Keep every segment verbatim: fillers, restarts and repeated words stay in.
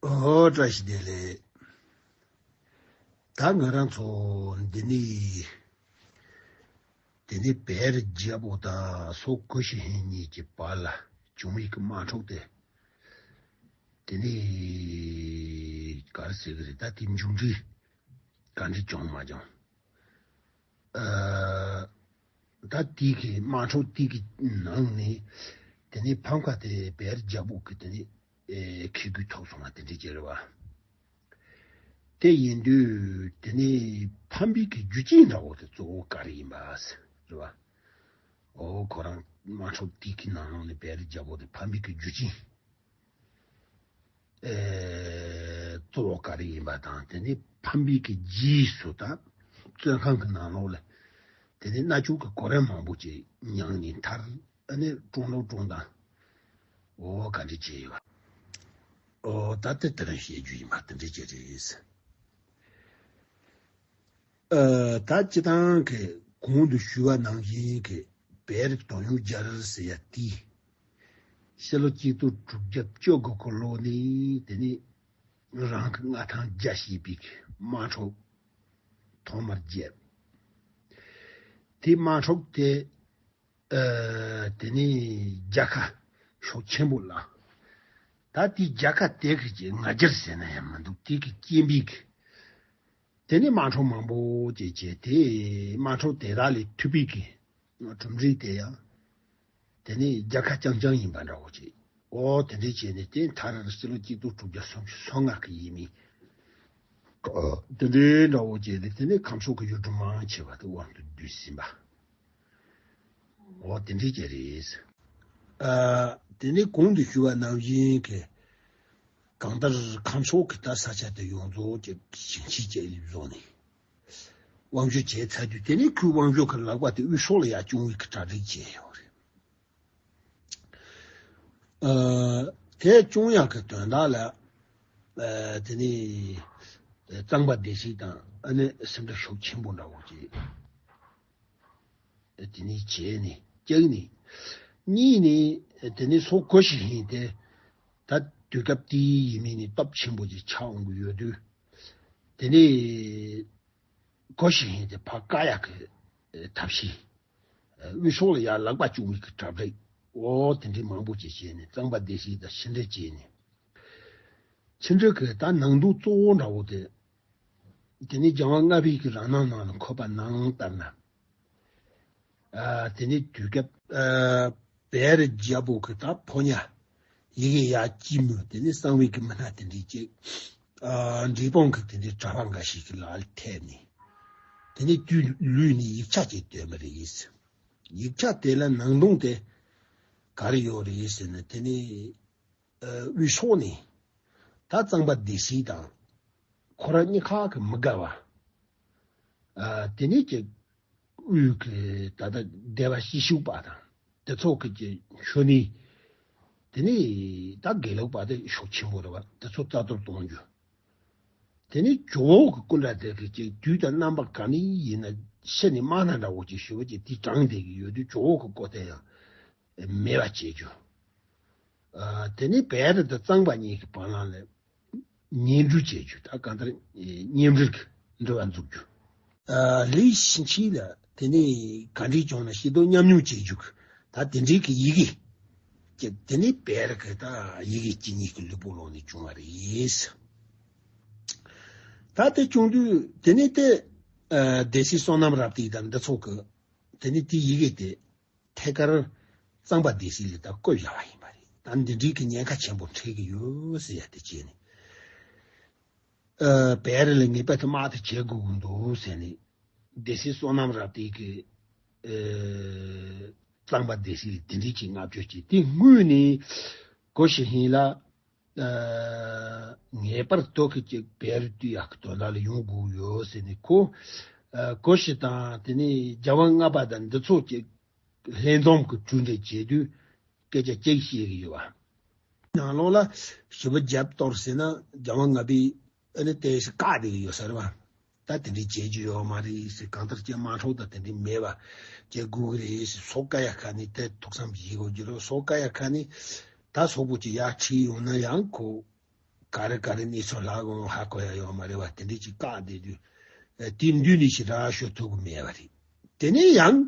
ཨོ་བཀྲ་ཤིས་བདེ་ལེགས། ད་ང་རང་ཚོ་འདི་ནི་འདི་ནི་བེར་རྒྱལ་པོ་དང་སོག་གོ་ཤི་ཧིན་གཉིས་ཀྱི་བར་ལ་བྱུང་ཡིག་གི་དམག་འཁྲུག་དེ། འདི་ནི་ག་རེ་ཟེར་གི་རེད། ད་དེ་མཇུག་འབྲས་ག་འདྲ་བྱུང་མ་བྱུང་། ཨ། ད་དེ་གི་དམག་འཁྲུག་དེ་གི་ནང་ནས་དེ་ནས་ཕམ་ཁ་དེ་བེར་རྒྱལ་པོ་གི་དེ་ནས་ཨེ་ཁེ་གུ་ཐོབ་སོང་བ་དེ་འདྲ་ཅིག་རེད་བ། དེ་ཡིན་དུས་དེ་ནས་ཕམ་པའི་གི་རྒྱུ་རྐྱེན་འདྲ་བོ་དེ་གཙོ་བོ་ག་རེ་ཡིན་པ་རེད་བ། ཨོ་ཁོ་རང་དམག་འཁྲུག་དེ་གི་ནང་ལོགས་ནས་བེར་རྒྱལ་པོ་དེ་ཕམ་པའི་གི་རྒྱུ་རྐྱེན། ཨེ། གཙོ་བོ་ག་རེ་ཡིན་པ་དང་དེ་ནི་ཕམ་པའི་གི་རྗེས་སུ་དང་བཙོན་ཁང་གི་ནང་ལོགས་ལ་དེ་ནི་མནར་གཅོད་ཀྱི་གོ་རིམ་མང་པོ་ཅིག་མྱངས་ནས་མཐར་ཨ་ནི་བཀྲོངས་ལོ་བཀྲོངས་དང་། འོ་ག་འདྲ་བྱས་ཡོད། འོ་ད་ལྟ་དེ་རིང་བཤད་རྒྱུ་ཡིན་པ་དེ་འདྲ་ཅིག་རེད། ཨ། ད་སྤྱི་བཏང་གི་གོང་དུ་ཞུས་པ་ནང་བཞིན་གྱི་བེར་དོན་ཡོད་རྒྱལ་ཟེར་ཡ་དེ། ཕྱི་ལོ་གཅིག་སྟོང་དྲུག་བརྒྱ་བཅོ་དགུ་གི་ལོ་ནས་དེ་ནས་རང་གི་མངའ་ཐང་རྒྱ་བསྐྱེད་པའི་དམག་འཁྲུག་ཐོག་མར་བརྒྱབ། དེ་དམག་འཁྲུག་དེ། ཨ། དེ་ནས་རྒྱལ་ཁ་ཤུགས་ཆེན་པོ་ལ། ད་དེ་རྒྱལ་ཁ་དེ་གི་ང་རྒྱལ་ཟེར་ན་ཡང་མི་འདུག་དེ་གི་རྐྱེན་པས་གི། དེ་ནས་དམག་འཁྲུག་མང་པོ་ཅིག་བྱས་ཏེ་དམག་འཁྲུག་དེ་དག་ལས་ཐུབ་པའི་གི་གྲུབ་འབྲས་དེ་ཡང་དེ་ནས་རྒྱལ་ཁ་རྐྱང་རྐྱང་ཡིན་པ་འདྲ་བོ་ཅིག་འོ་དེ་འདྲས་བྱས་ནས་དེ་མཐར་ཕྱི་ལོ་གཅིག་སྟོང་དྲུག་བརྒྱ་སུམ་ཅུ་སོ་ལྔ་གི་ཡས་མས། དེ་འདྲས་འདྲ་བོ་བྱས་ནས་དེ་ནས་ཁམས་ཕྱོགས་ཀྱི་ཡུལ་གྲུ་མང་ཆེ་བ་དེ་དབང་དུ་བསྡུས་ཟིན་པ། འོ་དེ་འདྲས་ཅིག་རེད། ཨ། དེ་ནས་གོང་དུ་ཞུས་པ་ནང་བཞིན་གྱི་གང་ལྟར་ཁམས་ཕྱོགས་ཀྱི་ད་ས་ཆ་དེ་ཡོངས་རྫོགས་ཀྱི་ཞིང་ཆེན་བཅས་ལ་བཟུང་ནས་དབང་སྒྱུར་བྱས་ཚར་དུས་དེ་ནས་ཁོའི་དབང་སྒྱུར་གྱི་ལག་པ་དེ་དབུས་ཕྱོགས་ལ་ཡར་བསྐྱོང་བའི་གི་གྲ་སྒྲིག་བྱས་ཡོད་རེད། ཨ། དེ་བསྐྱོང་ཡག་གི་དོན་དག་ལ། ཨ། དེ་ནས་གཙང་པ་སྡེ་སྲིད་དང་ཨ་ནི་སེམས་ཁྲལ་ཤུགས་ཆེན་པོ་འདྲ་བོ་ཅིག་དེ་ནས་བྱས་ནས་བཀྱགས་ནས། གཉིས་ནས་དེ་ནས་སོག་གོ་ཤི་ཧིན་དེ་ད་དུས་སྐབས་དེའི་ཡས་མས་ནས་སྟོབས་ཆེན་པོ་ཅིག་ཆགས་འོང་གི་ཡོད་དུས། དེ་ནས་གོ་ཤི་ཧིན་དེ་ཕར་བཀག་ཡག་གི་ཐབས་ཤེས། དབུས་ཕྱོགས་ལ་ཡར་ལག་པ་བཅུག་པའི་གི་གྲ་སྒྲིག་འོ་དེ་འདྲའི་མང་པོ་ཅིག་བྱས་ནས་གཙང་པ་སྡེ་སྲིད་དང་ཕྱི་འབྲེལ་བྱས་ནས། ཕྱི་འབྲེལ་གྱི་ད་ནང་དོན་གཙོ་བོ་འདྲ་བོ་དེ། དེ་ནས་རྒྱལ་དབང་ལྔ་པའི་གི་རང་སྣང་ནང་ལ་འཁོད་པ་ནང་ལྟར་ན། ཨ། དེ་ནས་དུས་སྐབས་ཨ། བེར་རྒྱལ་པོ་གི་ད་ཕོ་ཉ་ཡི་གེ་ཡར་སྐྱེས་མོད་དེ་ནས་གསང་བའི་གི་མི་སྣ་དེ་འདྲའི་ཅིག་ཨ། འབྲས་སྤུངས་གི་དེ་འདྲའི་གྲྭ་པ་འགའ་ཞིག་གི་ལག་ལ་ཐེབས་ནས། དེ་ནས་དུས་ལུས་ནས་ཡིག་ཆ་ཅིག་བཏོན་པ་རེད། ཡིག་ཆ་དེ་ལ་ནང་དོན་དེ་ག་རེ་ཡོད་རེད་ཟེར་ན། དེ་ནས་ཨ། དབུས་ཕྱོགས་ནས་ད་གཙང་པ་སྡེ་སྲིད་དང་ཁོ་རང་གཉིས་ཁ་གི་མི་དགའ་བ། ཨ། དེ་ནས་ཀྱི་དབུས་ཀྱི་ད་ལྟ་སྡེ་པ་སྤྱི་ཞུགས་པ་དང་དེ་ཚོ་གི་ཀྱི་ཤོ་ནི། དེ་ནས་ད་དགེ་ལུགས་པ་དེ་ཤུགས་ཆེན་པོ་རེད་བ། དེ་ཚོ་རྩ་གཏོར་གཏོང་རྒྱུ། དེ་ནས་ཇོ་བོ་གི་སྐུ་འདྲ་དེ་གི་ཅིག་དུས་དང་རྣམ་པ་ག་ནས་ཡིན་ན་ཤི་ནས་དམག་སྣ་འདྲ་བོ་ཅིག་ཞུ་བ་ཅིག་དེ་དྲངས་བསྡད་ཀྱི་ཡོད་དུས་ཇོ་བོ་གི་སྐུ་དེ་ཡང་མེད་པ་བྱེད་རྒྱུ། ཨ། དེ་ནས་བེ་རི་དང་གཙང་པ་གཉིས་ཀྱི་བར་ལམ་ལ་གཉེན་སྒྲིག་བྱེད་རྒྱུ། ད་གང་ལྟར་གཉེན་སྒྲིག་འབྲེལ་བ་འཛུགས་རྒྱུ། ཨ། ལི་ཞིང་ཆེན་ལ་དེ་ནས་ག་འདྲས་བྱུང་ན་ཤེས་རྟོགས་ཉམས་མྱོང་བྱེད་རྒྱུ། ད་དེ་འདྲའི་གི་ཡི་གེ་ཀྱི་དེ་ནས་བེ་རི་གི་ད་ཡི་གེ་གཅིག་གཉིས་ཀྱི་ལུས་པོ་ལོག་ནས་བྱུང་བ་རེད། ད་དེ་བྱུང་དུས་དེ་ནས་དེ་ཨ། སྡེ་སྲིད་བསོད་ནམས་རབ་བརྟན་དང་འདི་ཚོ་གི་དེ་ནས་དེ་ཡི་གེ་དེ་ཐད་ཀར་གཙང་པ་སྡེ་སྲིད་ལ་ད་བཀོད་བཞག་པ་ཡིན་པ་རེད། ད་འདི་འདྲའི་གི་ཉེན་ཁ་ཆེན་པོ་འཕྲད་ཀྱི་ཡོད་ཟེར་ཡ་དེ་བྱས་ནས། ཨ། བེ་རི་ལ་ངེས་པར་དུ་དམག་དེ་བྱེད་དགོས་ཀྱི་འདུག་ཟེར་ནས། སྡེ་སྲིད་བསོད་ནམས་རབ་བརྟན་གྱིས་ཨ། གཙང་པ་སྡེ་སྲིད་ལ་དེ་འདྲའི་ཅིག་བསྔགས་བརྗོད་བྱས། དེ་སྔོན་ནས་གོ་ཤྲི་ཧིན་ལ་ཨ། ངེས་པར་དུ་གི་ཅིག་བེ་རི་བཏུལ་ཡག་གི་དོན་དག་ལ་ཡོང་དགོས་ཡོད་ཟེར་ནས། ཁོ་ཨ། གོ་ཤྲི་དང་དེ་ནས་རྒྱལ་དབང་ལྔ་པ་དང་འདི་ཚོ་ཅིག་ལྷན་འཛོམས་ཀྱི་གྲོས་འདྲ་བྱེད་དུས་སྐད་ཆ་གཅིག་བཤད་ཀྱི་ཡོད་པ། ནང་ལོགས་ལ་ཞེ་པོ་རྒྱབ་གཏོར་ཟེར་ན་རྒྱལ་དབང་ལྔ་པས་ཨ་ནི་དེ་བཀག་བསྡད་ཀྱི་ཡོད་ས་རེད་པ། ད་དེ་འདྲའི་བྱེད་རྒྱུ་ཡོད་མ་རེད་ཟེར། གང་ལྟར་ཀྱི་དམག་འཁྲུག་དང་དེ་འདྲའི་མེད་པ་བྱེད་དགོས་ཀྱི་རེད་ཟེར། སོག་ཀ་ཡ་ཁ་ནས་དེ་ཐུགས་བསམ་བཞེས་དགོས་ཀྱི་རེད། སོག་ཀ་ཡ་ཁ་ནས་ད་སོག་པོ་ཅིག་ཡར་ཁྲིད་ཡོང་ན་ཡང་ཁོ་ ག་རེ་ག་རེ་གནས་ཚུལ་ལྷག་གོ་ཧ་གོ་ཡ་ཡོད་མ་རེད་བ། དེ་འདྲས་ཅིག་བཀག་བསྡད་དུས་དེ་མདུན་ནས་ཞེ་དྲག་ཤོད་ཐུབ་གི་མེད་པ་རེད། དེ་ནས་ཡང་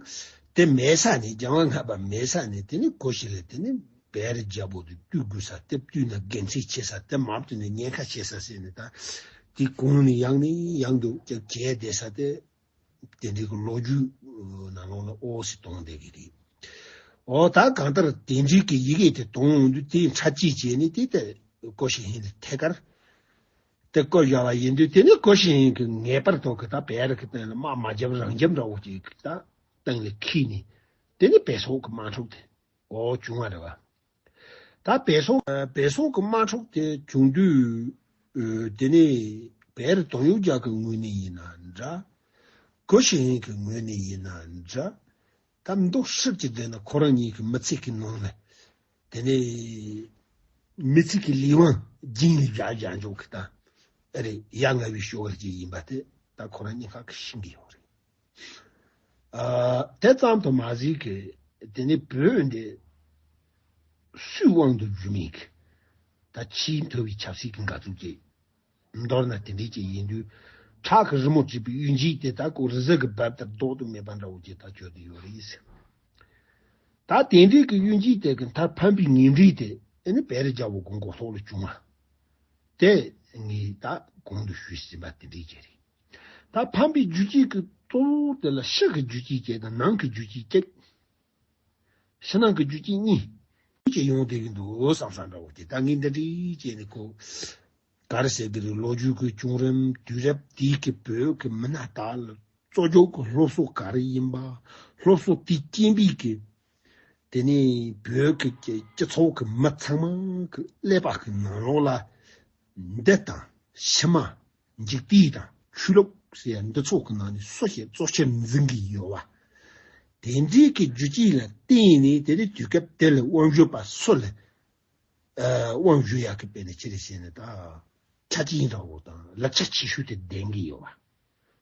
དེ་མེད་ས་ནས་རྒྱལ་དབང་ལྔ་པ་མེད་ས་ནས་དེ་ནས་གོ་ཞིག་ལ་དེ་ནས་བེ་རི་རྒྱལ་པོ་དེ་བཏུལ་དགོས་ས། དེ་བཏུལ་ན་དགེ་མཚན་ཆེ་ས། དེ་མ་བཏུལ་ན་ཉེན་ཁ་ཆེ་ས་ཟེར་ནས་ད་དེ་གོང་ནས་ཡང་ནས་ཡང་དུ་ཅིག་བྱས་བསྡད་ས་དེ། དེ་འདྲའི་གི་ལོ་རྒྱུས་ནང་ལོགས་ལ་ཨོ་སི་གཏོང་བསྡད་ཀྱི་རེད། ཨོ་ད་གང་ལྟར་དེ་འདྲའི་གི་ཡི་གེ་དེ་གཏོང་ཡོང་དུས་དེ་འཕྲལ་གཅིག་བྱས་ནས་དེ་ལྟར་ཀོ་ཤི་ཧིན་ལ་ཐད་ཀར་དེ་བཀོད་བཞག་པ་ཡིན་དུས། དེ་ནས་ཀོ་ཤི་ཧིན་གྱིས་ངེས་པར་དུ་གི་ད་བེ་རི་གི་སྟེང་ལ་དམག་མ་བརྒྱབ་རང་འཇགས་འདྲ་བོ་ཅིག་གི་ད་སྟེང་ལ་འཁྱེར་ནས་དེ་ནས་བལ་སོག་གི་དམག་འཁྲུག་དེ་ཨོ་བྱུང་བ་རེད་བ། ད་བལ་སོག་བལ་སོག་གི་དམག་འཁྲུག་དེ་བྱུང་དུས། ཨ། དེ་ནས་བལ་བོད་ཡུལ་གྱི་ངོས་ནས་ཡིན་ན་འདྲ། ཀོ་ཤི་ཧིན་གྱི་ངོས་ནས་ཡིན་ན་འདྲ། ད་མདོ་སྲིད་ཀྱི་སྟེང་ན་ཁོ་རང་གཉིས་ཀྱི་མི་ཚེ་གི་ནང་ལ། དེ་ནས་མི་ཚེ་གི་ལས་དབང་སྦྱིན་ལས་བཞག་བཞག་འཇོག་གི་ད། ཨ་རེ་ཡ་ང་བའི་ཤོག་ལ་ཅིག་ཡིན་པ་དེ་ད་ཁོ་རང་གཉིས་ཀ་གི་ཤེས་ཀྱི་ཡོད་རེད། ཨ། དེ་ཙམ་དུ་མ་ཟད་ཀི་དེ་ནི་བོད་འདི་སུའི་དབང་དུ་འགྱུར་མིན་གི་ད་ཆེས་མཐོ་བའི་ཆབ་སྲིད་ཀྱི་འགག་རྩུབ་ཅིག་མདོར་ན་དེ་འདྲའི་ཅིག་ཡིན་དུས། ཁྲག་གི་རི་མོ་བྲིས་པའི་གཡུལ་འགྱེད་དེ་ད་ཁོ་རི་གཟར་གྱི་འབབ་ལྟར་ལྡོག་ཏུ་མེད་པ་འདྲ་བོ་ཅིག་ད་བྱོས་ཏེ་ཡོད་རེད་ཟེར། ད་དེ་འདྲའི་གི་གཡུལ་འགྱེད་དེ་གི་མཐར་ཕམ་པའི་ངན་འབྲས་དེ་ཨེ་ནི་བེ་རི་རྒྱལ་པོ་གི་མགོ་ཐོག་ལ་བྱུང་བ་དེ་ངས་ད་གོང་དུ་ཞུས་ཟིན་པ་དེ་འདྲའི་ཅིག་རེད། ད་ཕམ་པའི་རྒྱུ་རྐྱེན་གྱི་གཙོ་བོ་དེ་ལ་ཕྱི་གི་རྒྱུ་རྐྱེན་གཅིག་དང་ནང་གི་རྒྱུ་རྐྱེན་གཅིག་ཕྱི་ནང་གི་རྒྱུ་རྐྱེན་གཉིས་ཀྱིས་ཡོང་བསྡད་ཀྱི་འདུག་བསམ་བསམ་འདྲ་བོ་དེ། ད་ངས་འདི་འདྲའི་བྱས་ནས་ཁོ་ག་རེ་ཟེར་གི་རེད། ལོ་རྒྱུས་ཀྱི་བྱུང་རིམ་དུས་རབས་དེའི་གི་བོད་ཀྱི་མི་སྣ་དག་ལ་གཙོ་སྐྱོང་གི་སློབ་གསོ་ག་རེ་ཡིན་པ། སློབ་གསོ་དེའི་རྐྱེན་པས་གི་དེ་ནས་བོད་ཀྱི་སྤྱི་ཚོགས་ཀྱི་མི་ཚང་མ་གི་ཀླད་པ་གི་ནང་ལོགས་ལ་འདི་དང་ཕྱི་མ། འཇིག་རྟེན་དང་ཆོས་ལུགས་ཟེར་ཡ་འདི་ཚོ་གི་ནང་ནས་སུ་ཞིག་གཙོ་ཆེར་འཛིན་གྱི་ཡོད་བ། དེ་འདྲའི་གི་རྒྱུ་རྐྱེན་ལ་བརྟེན་ནས་དེ་ནས་དུས་སྐབས་དེ་ལ་དབང་བསྒྱུར་པ་སུ་ལ་ཨ་དབང་བསྒྱུར་ཡག་གི་དཔེ་ནས་ཅི་རེད་ཟེར་ན། ད་ཆ་རྐྱེན་འདྲ་བོ་དང་ལག་ཆ་ཆེ་ཤོས་དེ་ལྡན་གྱི་ཡོད་བ།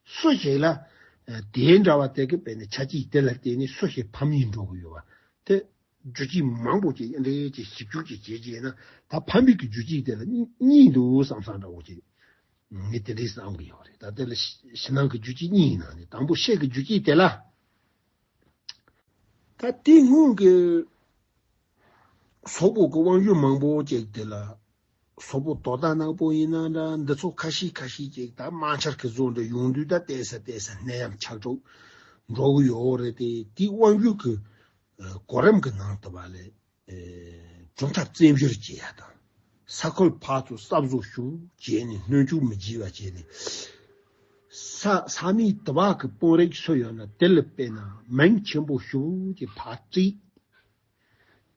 སུ་ཞིག་ལ་ཨ་དེ་འདྲ་བ་དེ་གི་དཔེ་ནས་ཆ་རྐྱེན་དེ་ལ་བརྟེན་ནས་སུ་ཞིག་ཕམ་ཉེས་འགྲོ་གི་ཡོད་བ་དེ། རྒྱུ་རྐྱེན་མང་པོ་ཅིག་འདྲེས་ཅིག་ཞིབ་འཇུག་ཅིག་བྱེད་ཀྱི་ཡིན་ན། ད་ཕམ་པའི་གི་རྒྱུ་རྐྱེན་དེ་ལ་གཉིས་འདུག་བསམ་བསམ་འདྲ་བོ་ཅིག་ངས་དེ་འདྲའི་བསམ་གི་ཡོད་རེད། ད་དེ་ལ་ཕྱི་ནང་གི་རྒྱུ་རྐྱེན་གཉིས་ཡིན་ན་ནི། དང་པོ་ཕྱི་གི་རྒྱུ་རྐྱེན་དེ་ལ། ད་དེ་སྔོན་གི་སོག་པོ་གི་དབང་ཡོད་མང་པོ་ཅིག་དེ་ལ། སོག་པོ་དོ་ད་ནག་པོ་ཡིན་ན་འདྲ། འདི་ཚོ་ཁ་ཤས་ཁ་ཤས་ཅིག་ད་དམག་འཆར་གི་བཟོ་འདྲ་ཡོང་དུས། ད་བལྟས་ས་བལྟས་ས་ནད་ཡམས་ཆགས་འགྲོ་འགྲོ་གི་ཡོད་རེད་དེ། དེའི་དབང་ཡོད་གི་གོ་རིམ་གྱི་ནང་དུ་བ་ལས། ཨེ། གྲུབ་མཐའ་བཙན་བཟུར་བྱེད་ཡ་དང་། ས་ཁུལ་ཕར་ཚུར་གསར་བཟོ་ཞུ་བྱས་ནས། སྣོད་བཅུད་མི་བརྗེ་བ་བྱས་ནས། ས་ས་གནས་དུ་བ་གི་དཔོན་རིགས་སུ་ཡོད་ན་དེ་ལ་དཔེར་ན་མིང་ཆེན་པོ་ཞུ་གི་ཕར་བརྩིས།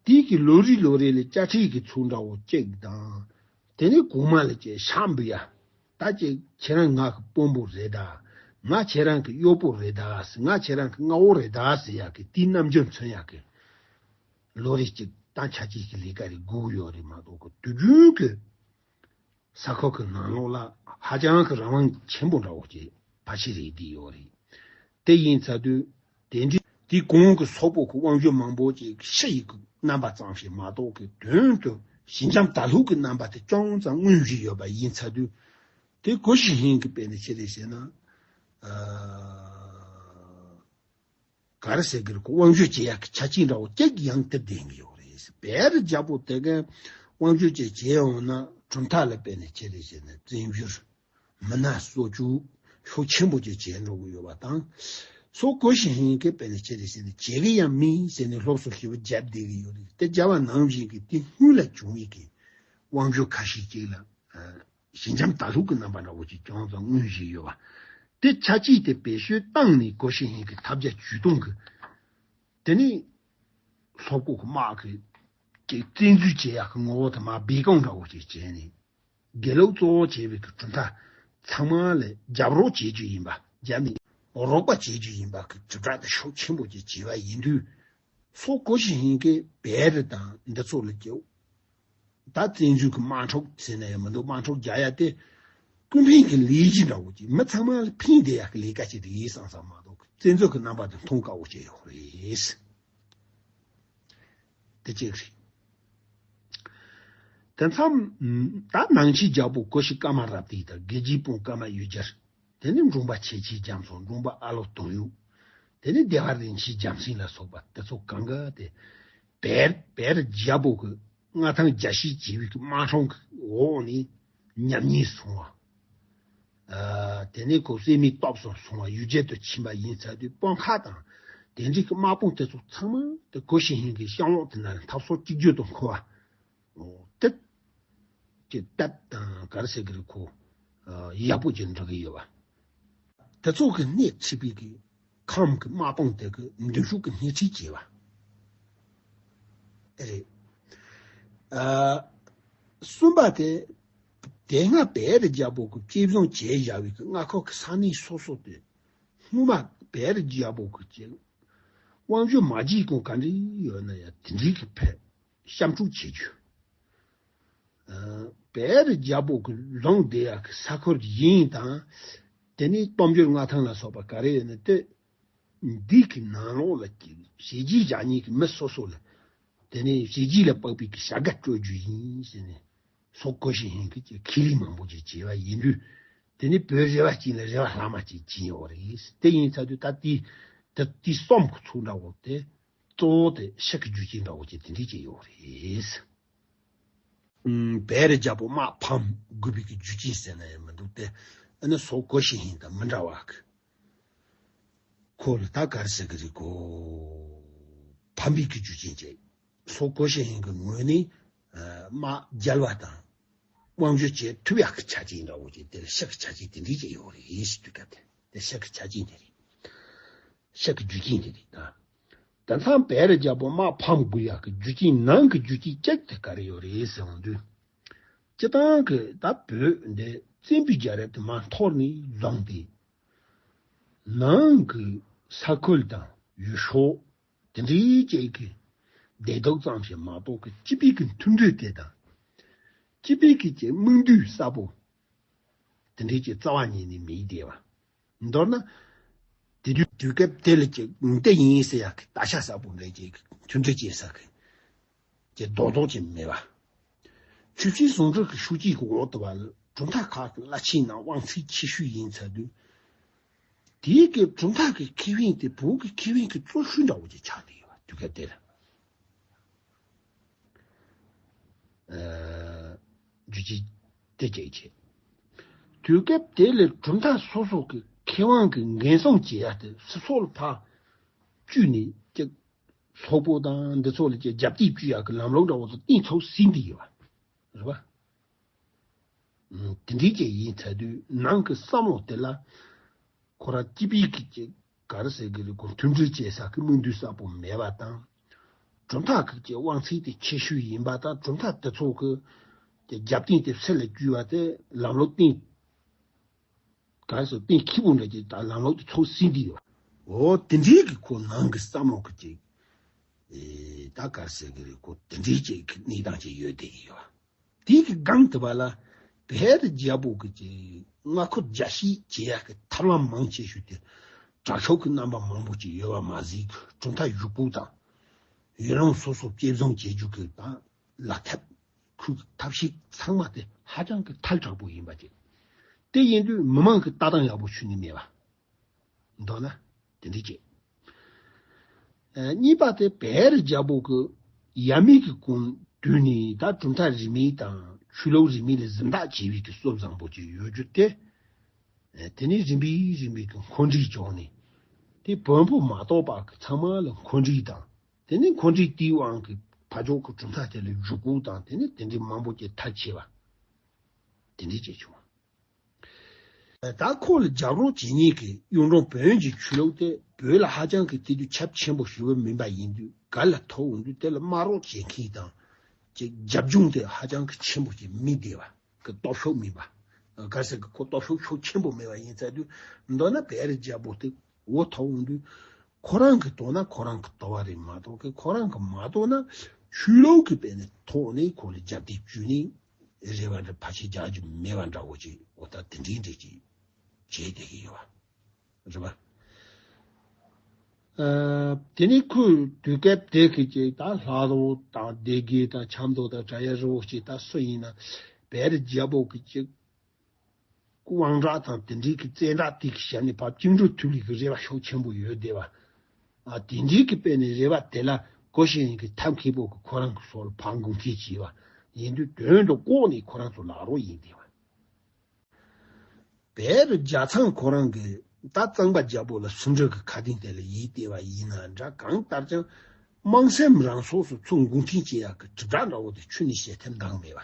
དེའི་གི་ལོ་རེ་ལོ་རེ་ལ་དཔྱ་ཁྲལ་གྱི་ཚུལ་འདྲ་བོ་གཅིག་དང་། དེ་ནས་གོང་མ་ལ་ཅིག་ཤག་འབུལ་ཡ། ད་ཅིག་ཁྱེད་རང་ང་གི་དཔོན་པོ་རེད་ད། ང་ཁྱེད་རང་གི་གཡོག་པོ་རེད་ད་ཟེར། ང་ཁྱེད་རང་གི་མངའ་འོག་རེད་ད་ཟེར་ཡ་གི་དེའི་རྣམ་འགྱུར་མཚོན་ཡ་གི། ལོ་རེ་གཅིག་ད་ཆ་རྐྱེན་གྱི་ལས་ཀ་རེ་དགོས་ཀྱི་ཡོད་རེད་མ་གཏོགས་གི། དུས་རྒྱུན་གྱི་ས་ཁུལ་གྱི་ནང་ལོགས་ལ་ཧ་ཅང་གི་རང་དབང་ཆེན་པོ་འདྲ་བོ་ཅིག་ཕལ་ཆེར་རེད་བསྡད་ཡོད་རེད། དེ་ཡིན་ཚར་དུས་དེ་འདྲའི་དེའི་གོང་གི་སོག་པོ་གི་དབང་སྒྱུར་མང་པོ་ཅིག་ཕྱི་ཡི་གི་རྣམ་པ་ཙམ་ཞིག་མ་གཏོགས་གི། དོན་དུ་ཞི་འཇམ་དྭ་ལྷུག་གི་རྣམ་པ་དེ་ཅུང་ཙམ་མངོན་བཞིན་ཡོད་པ་ཡིན་ཚར་དུས། དེ་གོ་ཞིག་ཧིན་གྱི་དཔེ་ནས་ཅི་རེད་ཟེར་ན། ཨ། ག་རེ་ཟེར་གི་རེད། ཁོ་དབང་སྒྱུར་བྱེད་ཡག་གི་ཆ་རྐྱེན་འདྲ་བོ་གཅིག་ཡང་དེ་ལྡན་གི་ཡོད་རེད། བལ་རི་རྒྱལ་པོ་དེ་གས་དབང་སྒྱུར་བྱེད་བྱེད་འོང་ན་གྲུབ་མཐའ་ལ་དཔེ་ནས་ཅི་རེད་ཟེར་ན་བཙན་བྱོལ་མི་སྣ་གསོ་བཅུག་ཤུགས་ཆེན་པོ་ཅིག་བྱེད་འགྲོ་གི་ཡོད་པ་དང་། སོ་གོ་ཞིག་ཧིན་གྱི་དཔེ་ནས་ཅི་རེད་ཟེར་ན་བྱེད་གི་ཡང་མིན་ཟེར་ནས་སློབ་གསོ་ཞིབ་པོ་བརྒྱབ་བསྡད་གི་ཡོད་རེད། དེ་བརྒྱབ་པ་ནང་བཞིན་གྱི་དེ་སྔོན་ལ་བྱུང་བའི་གི་དབང་སྒྱུར་ཁ་ཤས་ཅིག་ལ། ཞི་འཇམ་དྭ་ལྷུག་གི་རྣམ་པ་འདྲ་བོ་ཅིག་ཅུང་ཙམ་མངོན་བཞིན་ཡོད་པ། དེ་ཆ་རྐྱེན་དེ་བེད་སྤྱོད་བཏང་ནས་གོ་ཞིག་ཧིན་གྱི་ཐབས་བརྒྱ་ཇུས་སྟོང་གི། དེ་ནས་སོག་པོ་གི་དམག་གི་ཅིག་བཙན་འཛུལ་བྱེད་ཡག་གི་ངོ་བོ་དེ་མར་སྦས་སྐུང་འདྲ་བོ་ཅིག་བྱས་ནས། དགེ་ལུགས་གཙོ་བོ་བྱས་པའི་གི་གྲུབ་མཐའ་ཚང་མ་ལ་རྒྱབ་རོགས་བྱེད་རྒྱུ་ཡིན་པ། རྒྱབ་ནས་རོགས་པ་བྱེད་རྒྱུ་ཡིན་པ་གི་དྲིལ་བསྒྲགས་དེ་ཤུགས་ཆེན་པོ་ཅིག་བྱས་པ་ཡིན་དུས། སོ་གོ་ཞིག་ཧིན་གྱི་བལ་རི་དང་འདི་ཚོ་ལ་སྐྱེའུ། ད་བཙན་འཛུལ་གྱི་དམག་འཁྲུག་ཟེར་ན་ཡང་མི་འདུག་དམག་འཁྲུག་རྒྱག་ཡ་དེ་ཀུན་ཕན་གྱི་ལས་གཞི་འདྲ་བོ་ཅིག་མི་ཚང་མ་ལ་ཕན་བདེ་ཡག་གི་ལས་ཀ་ཅིག་རེད་བསམ་བསམ་མ་གཏོགས་བཙན་འཛུལ་གྱི་རྣམ་པ་དེ་མཐོང་དཀའ་བོ་ཅིག་ཡོད་རེད། དེ་གཅིག་རེད། དེ་མཚམས་ད་ནང་ཆེན་རྒྱལ་པོ་གོ་ཤྲི་ཀ་མ་ར་ཏི་དང་དགེ་རྒྱས་སྤུན་ཀ་མ་ཡུལ་གྱར། དེ་ནས་འབྲོང་པ་ཆེ་ཆེན་རྒྱ་མཚོ། འབྲོང་པ་ཨ་ལོ་དོན་ཡོད། དེ་ནས་སྡེ་པ་རིན་ཆེན་རྒྱལ་མཚན་ལ་སོགས་པ་དེ་ཚོ་གང་ག་དེ་བེར་བེར་རྒྱལ་པོ་གི་མངའ་ཐང་རྒྱ་ཤིག་བྱེད་པའི་གི་དམག་སྲུང་གི་འོག་ནས་ཉམས་ཉེས་སོང་བ། ཨ། དེ་ནས་ཁོ་བསད་མའི་སྟོབས་སུ་སོང་བ་ཡུལ་གྱར་དུ་ཕྱིན་པ་ཡིན་ཚར་དུས་དཔོན་ཁག་དང་དེ་འདྲའི་གི་དམག་དཔུང་དེ་ཚོ་ཚང་མ་དེ་གོ་ཤྲི་ཧན་གྱི་གཤམ་འོག་དེ་ན་འཐབ་སོ་གཅིག་གྱུར་དུ་འཁོར་བ། དེ་ཀྱི་སྟབས་དང་ག་རེ་ཟེར་གི་རེད་ཁོ། ཡག་པོ་ཅིག་འགྲོ་གི་ཡོད་པ། དེ་ཚོ་གི་སྣེ་ཁྲིད་པའི་གི་ཁམས་ཀྱི་དམག་དཔུང་དེ་གི་མདུན་ཤོག་གི་སྣེ་ཁྲིད་བྱས་པ་རེད། ཨ། གསུམ་པ་དེ། དེ་སྔ་བེ་རི་རྒྱལ་པོ་གི་གཅེས་བཟུང་བྱས་བཞག་པའི་གི་མངའ་ཁོངས་ཀྱི་ས་གནས་སོ་སོ་དེ། སྔོན་མ་བེ་རི་རྒྱལ་པོ་གི་ཀྱི་དབང་སྒྱུར་མ་བྱས་གོང་ག་འདྲ་ཡོད་ན་ཡང་དེ་འདྲའི་གི་ཕེབས་བཤམས་སྤྲུག་བྱེད་རྒྱུ། ཨ། བེ་རི་རྒྱལ་པོ་གི་ལུང་བསྡད་ཡག་གི་ས་ཁུལ་ཡིན་དང་། དེ་ནས་སྟོབས་འབྱོར་མངའ་ཐང་ལ་སོགས་པ་ག་རེ་ཡོད་ན་དེ། འདི་གི་ནང་ལོགས་ལ་ཀྱི་ཞི་རྒྱས་བཞག་མཁན་གྱི་མི་སོ་སོ་ལ། དེ་ནས་ཞི་རྒྱས་ལ་དཔག་པའི་གི་བྱ་དགའ་སྤྲོད་རྒྱུ་ཡིན་ཟེར་ནས། སོག་གོ་ཤྲི་ཧན་གྱིས་ཀྱི་ཁས་ལེན་མང་པོ་ཅིག་བྱས་པ་ཡིན་དུས། དེ་ནས་བོད་རེ་བ་གཅིག་ལ་རེ་བ་ལྷག་མ་ཅིག་བྱིན་ཡོད་རེད། དེ་ཡིན་ཚར་དུས་ད་དེ་དེ་དེ་གསུམ་གྱི་ཚོགས་འདྲ་བོ་དེ་གཙོ་བོ་དེ་ཤི་གི་རྒྱུ་རྐྱེན་འདྲ་བོ་ཅིག་དེ་འདྲས་ཅིག་ཡོད་རེད། ཨུམ། བེ་རི་རྒྱལ་པོ་དམག་ཕམ་དགོས་པའི་གི་རྒྱུ་རྐྱེན་ཟེར་ན་ཡང་མི་འདུག་སྟེ། ཨ་ནི་སོག་གོ་ཤྲི་ཧན་དང་མི་འདྲ་བ་གི། ཁོ་ལ་ད་ག་རེ་ཟེར་གི་རེད་གོ། ཕམ་པའི་གི་རྒྱུ་རྐྱེན་བྱས། སོག་གོ་ཤྲི་ཧན་གི་ངོས་ནས་ཨ་དམག་རྒྱལ་བ་དང་དབང་སྒྱུར་བྱེད་ཐུབ་ཡག་གི་ཆ་རྐྱེན་འདྲ་བོ་ཅིག་དེ་ལ་ཤི་གི་ཆ་རྐྱེན་དེ་འདྲས་ཅིག་ཡོད་རེད་ཟེར་དུས་སྐབས་དེ་དེ་ཤི་གི་ཆ་རྐྱེན་དེ་རེད། ཤི་གི་རྒྱུ་རྐྱེན་དེ་རེད་ད། དེང་སང་བེ་རི་རྒྱལ་པོ་དམག་ཕམ་དགོས་ཡག་གི་རྒྱུ་རྐྱེན་ནང་གི་རྒྱུ་རྐྱེན་གཅིག་དེ་ག་རེ་ཡོད་རེད་ཟེར་འོང་དུས། སྤྱི་བཏང་གི་ད་བོད་འདི་བཙན་པོའི་རྒྱལ་རབས་དེ་མར་འཐོར་ནས་བཟུང་སྟེ། ནང་གི་ས་ཁུལ་དང་ཡུལ་ཤོག་དེ་འདྲའི་ཅིག་གི་བདེ་སྡུག་ཙམ་ཞིག་མ་གཏོགས་ཀྱི་སྤྱི་པའི་གི་མཐུན་སྒྲིལ་དེ་དང་། སྤྱི་པའི་གི་ཅིག་དམིགས་འདུན་གསལ་པོ་དེ་འདྲའི་ཅིག་རྩ་བ་ཉིད་ནས་མེད་བསྡད་པ། མདོར་ན། དེ་དུས་དུས་སྐབས་དེ་ལ་ཅིག་འདི་ཡིན་ཟེར་ཡག་གི་ད་ཆ་གསལ་པོ་འདྲ་ཅིག་མཐུན་སྒྲིལ་བྱེད་ས་གི་ཅིག་རྡོག་རྡོག་ཅིག་མེད་པ། ཆུ་བཞི་ཟུང་འབྲེལ་གྱི་ཤུགས་རྐྱེན་གྱི་འོག་ཏུ་བ་ལ་གྲུབ་མཐའ་ཁག་གི་བླ་ཆེན་ནང་དབང་ཚད་ཆེ་ཤོས་ཡིན་ཚར་དུས། དེའི་གི་གྲུབ་མཐའ་གི་ཁེ་ཕན་དེ་བོད་ཀྱི་ཁེ་ཕན་གྱི་གཙོ་ཤོས་འདྲ་བོ་ཅིག་ཆགས་བསྡད་ཡོད་པ་དུས་སྐབས་དེ་ལ། ཨ། རྒྱུ་ཅི་དེ་ཅིག་བྱེད། དུས་སྐབས་དེ་ལ་གྲུབ་མཐའ་སོ་སོ་གི་ཁེ་དབང་གི་འགན་སྲུང་བྱེད་ཡ་དེ་སོ་སོ་ལ་ཕར་བཅུག་ནས་ཅིག་སོག་པོ་དང་འདི་ཚོ་ལ་ཅིག་རྒྱབ་གཏད་བཅུག་ཡ་གི་ལམ་ལུགས་འདྲ་བོ་ཚོ་གཏན་ཚུགས་ཟིན་བསྡད་ཡོད་པ་རེད་པ། ཨུམ། དེ་འདྲའི་ཅིག་ཡིན་ཚར་དུས་ནང་གི་བསམ་བློ་དེ་ལ་ཁོ་རང་སྤྱི་པའི་གི་ཅིག་ག་རེ་ཟེར་གི་རེད་གོ། མཐུན་སྒྲིལ་བྱེད་ས་གི་དམིགས་འདུན་གསལ་པོ་མེད་པ་དང་། གྲུབ་མཐའ་གི་ཅིག་དབང་ཚད་དེ་ཆེ་ཤོས་ཡིན་པ་དང་གྲུབ་མཐའ་དེ་ཚོ་གི་ཅིག་རྒྱབ་རྟེན་དེ་སུ་ལ་བཅོལ་བ་དེ་ལམ་ལུགས་གཏན་ག་རེ་ཟེར་གཏན་འཁེལ་པོ་འདྲ་ཅིག་ད་ལམ་ལུགས་དེ་ཚུགས་ཟིན་བསྡད་ཡོད། འོ་དེ་འདྲའི་གི་ཁོ་ནང་གི་བསམ་བློ་གི་ཅིག་ཨེ། ད་ག་རེ་ཟེར་གི་རེད་གོ། དེ་འདྲའི་ཅིག་གི་གནས་སྟངས་ཅིག་ཡོད་བསྡད་ཀྱི་ཡོད། དེའི་གི་སྒང་དེ་བ་ལ་བལ་རི་རྒྱལ་པོ་གི་ཅིག་མངའ་ཁོངས་རྒྱ་བསྐྱེད་བྱེད་ཡག་གི་ཐབས་ལམ་མང་ཆེ་ཤོས་དེ་དྲག་ཤུགས་ཀྱི་རྣམ་པ་མང་པོ་ཅིག་ཡོད་པ་མ་ཟད། གྲུབ་མཐའ་བཞུགས་སྒོ་དང་ཡུལ་ལུང་སོ་སོ་སྐྱེད་བཟུང་བྱེད་རྒྱུ་གི་དང་ལག་ཐབས་ཁུལ་གྱི་ཐབས་ཤེས་ཚང་མ་དེ་ཧ་ཅང་གི་ཐལ་དྲགས་པོ་ཡིན་པ་ཅིག་དེ་ཡིན་དུས་མི་མང་གི་ལྟ་སྟངས་ཡག་པོ་ཁྱོན་ནས་མེད་པ། མདོར་ན་དེ་འདྲ་བྱས། ཨ། གཉིས་པ་དེ་བལ་རི་རྒྱལ་པོ་གི་ཡབ་མེས་ཀྱི་གོང་དུས་ནས་ད་གྲུབ་མཐའ་རིས་མེད་དང་ཆོས་ལུགས་རིས་མེད་ལ་འཛིན་བདག་བྱས་པའི་གི་སྲོལ་བཟང་པོ་ཅིག་ཡོད་རྒྱུ་དེ། ཨ། དེ་ནས་རིམ་པས་རིམ་པས་ཀྱི་འཁོན་འགྲས་བྱུང་ནས་དེ་བོན་པོ་མ་གཏོགས་པ་གི་ཚང་མ་ལ་འཁོན་འགྲས་དང་། དེ་ནས་འཁོན་འགྲས་དེའི་དབང་གིས་ཕར་ཕྱོགས་ཀྱི་གྲུབ་མཐའ་དེ་ལ་བཞུགས་སྒོ་དང་དེ་ནས་དེ་འདྲའི་མང་པོ་ཅིག་མཐར་ཕྱིན་པ། དེ་འདྲ་བྱས་བྱུང་། ད་ཁོ་ལ་རྒྱབ་རོགས་བྱེད་མཁན་གྱི་གཡུང་དྲུང་བོན་གྱི་ཆོས་ལུགས་དེ་བོད་ལ་ཧ་ཅང་གི་དེ་དུས་ཁྱབ་ཆེན་པོ་ཞེ་པོ་མིན་པ་ཡིན་དུས། ག་ལ་ཐུག་འོང་དུས་དེ་ལ་དམག་རོགས་བྱེད་མཁན་དང་ཅིག་རྒྱབ་ལྗོངས་དེ་ཧ་ཅང་གི་ཆེན་པོ་ཞིག་མི་བསྡད་པ་གི་སྟོབས་ཤུགས་མིན་པ། ག་ཟེར་གི་ཁོ་སྟོབས་ཤུགས་ཤུགས་ཆེན་པོ་མེད་པ་ཡིན་ཚར་དུས། མདོར་ན་བལ་རི་རྒྱལ་པོ་དེ་འོ་ཐུག་འོང་དུས། ཁོ་རང་གི་དོ་ན་ཁོ་རང་གི་དོ་བ་རེད་མ་གཏོགས་གི་ཁོ་རང་གི་མ་དོ་ན་ཆོས་ལུགས་ཀྱི་དཔེ་ནས་ཐོག་ནས་ཁོ་ལ་རྒྱབ་གཏད་བཅུག་ནས། རེ་བ་འདྲ་ཕལ་ཆེར་རྒྱག་རྒྱུ་མེད་པ་འདྲ་བོ་ཅིག་འོ་ད་དེ་འདྲའི་འདྲ་ཅིག་བྱས་བསྡད་ཀྱི་ཡོད་པ་རེད་པ། ཨ། དེ་ནས་ཁོས་དུས་སྐབས་དེ་གི་ཅིག་ད་ལྷ་རོ་དང་སྡེ་དགེ་དང་ཆབ་མདོ་དང་བྲག་གཡབ་རི་བོ་ཅིག་ད་སུ་ཡིན་ན་བེ་རི་རྒྱལ་པོ་གི་ཅིག་དབང་དྲག་དང་དེ་འདྲའི་གི་བཙན་དྲག་དེ་གི་ཞབས་ནས་ཕར་བཅིངས་འགྲོལ་ཐུབ་ལི་གི་རེ་བ་ཤུགས་ཆེན་པོ་ཡོད་བསྡད་པ། ཨ། དེ་འདྲའི་གི་དཔེ་ནས་རེ་བ་དེ་ལ་གོ་ཤེས་ཡིན་གི་ཐབས་མཁས་པོ་གི་ཁོ་རང་གི་སོགས་ལ་ཕར་འགུག་མཁན་བྱས་པ་ཡིན་དུས་དོན་དུ་ལྐོག་ནས་ཁོ་རང་ཚོ་ལག་རོགས་ཡིན་བསྡད་པ། བེ་རི་རྒྱལ་ཚང་ཁོ་རང་གིས་ད་གཙང་པ་རྒྱལ་པོ་ལ་སུ་འདྲ་གི་ཁ་གདེང་དེ་ལ་ཡིད་བལྟས་པ་ཡིན་ན་འདྲ། གང་ལྟར་ཀྱང་དམངས་སེམས་རང་སོ་སོ་ཚོ་འགུག་འཐེན་བྱེད་ཡག་གི་དྲིལ་བསྒྲགས་འདྲ་བོ་དེ་ཁྱོན་ནས་བྱེད་ཐབས་འདང་མེད་པ།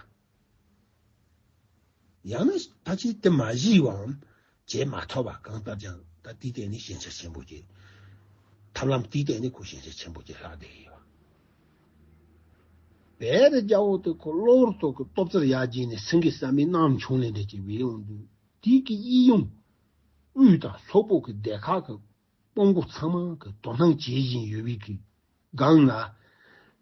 ཡང་ན་ཕལ་ཆེར་དེ་མ་གཞི་བའམ་བྱེད་མ་ཐུབ་པ། གང་ལྟར་ཀྱང་ད་དེའི་སྟེང་ནས་ཞན་ཆ་ཆེན་པོ་ཅིག་ཐབས་ལམ་དེའི་སྟེང་ནས་ཁོ་ཞན་ཆ་ཆེན་པོ་ཅིག་ལྷག་བསྡད་ཡོད་པ། བེ་རི་རྒྱལ་པོ་དེ་ཁོ་གློ་བུར་དུ་གི་སྟོབས་རྩལ་ཡར་རྒྱས་ནས་སེང་གེ་བསམ་མེད་གནམ་མཆོང་ལེན་འདྲ་ཅིག་བྱེད་ཡོང་དུས། དེའི་གི་གཡས་གཡོན་དབུས་དང་སོག་པོ་གི་སྡེ་ཁག་གི་དཔོན་པོ་ཚང་མ་གི་དོ་སྣང་བྱེད་བཞིན་ཡོད་པའི་གི་སྒང་ལ།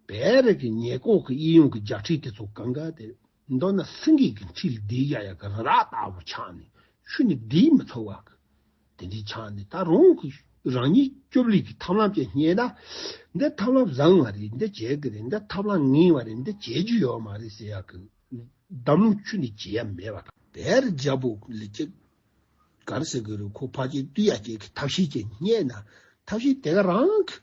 བེ་རི་གི་ཉེ་འཁོར་གི་གཡས་གཡོན་གི་རྒྱལ་ཕྲན་དེ་ཚོ་གང་ག་དེ་མདོར་ན་སེང་གེ་གི་འཁྲིས་ལ་བསྡད་ཡ་ཡ་གི་རི་རབ་ལྟ་བུ་ཆགས་ནས་ཁྱོན་ནས་བསྡད་མི་ཐུབ་པ་གི། དེ་འདྲའི་ཆགས་ནས་ད་རང་གི་རང་ཉིད་སྐྱོབ་ལས་ཀྱི་ཐབས་ལམ་ཅིག་རྙེད་ན། འདི་ཐབས་ལམ་བཟང་བ་རེད། འདི་བྱེད་གི་རེད། འདི་ཐབས་ལམ་ངན་བ་རེད། འདི་བྱེད་རྒྱུ་ཡོད་མ་རེད་ཟེར་ཡག་གི་འདམ་ལུག་ཁྱོན་ནས་བྱེད་ཡ་མེད་པ་དང་། བེ་རི་རྒྱལ་པོ་ལ་ཅིག་ག་རེ་ཟེར་གི་རེད། ཁོ་ཕར་ཅིག་བཏུལ་ཡ་ཅིག་གི་ཐབས་ཤེས་ཅིག་རྙེད་ན། ཐབས་ཤེས་དེ་ག་རང་གི་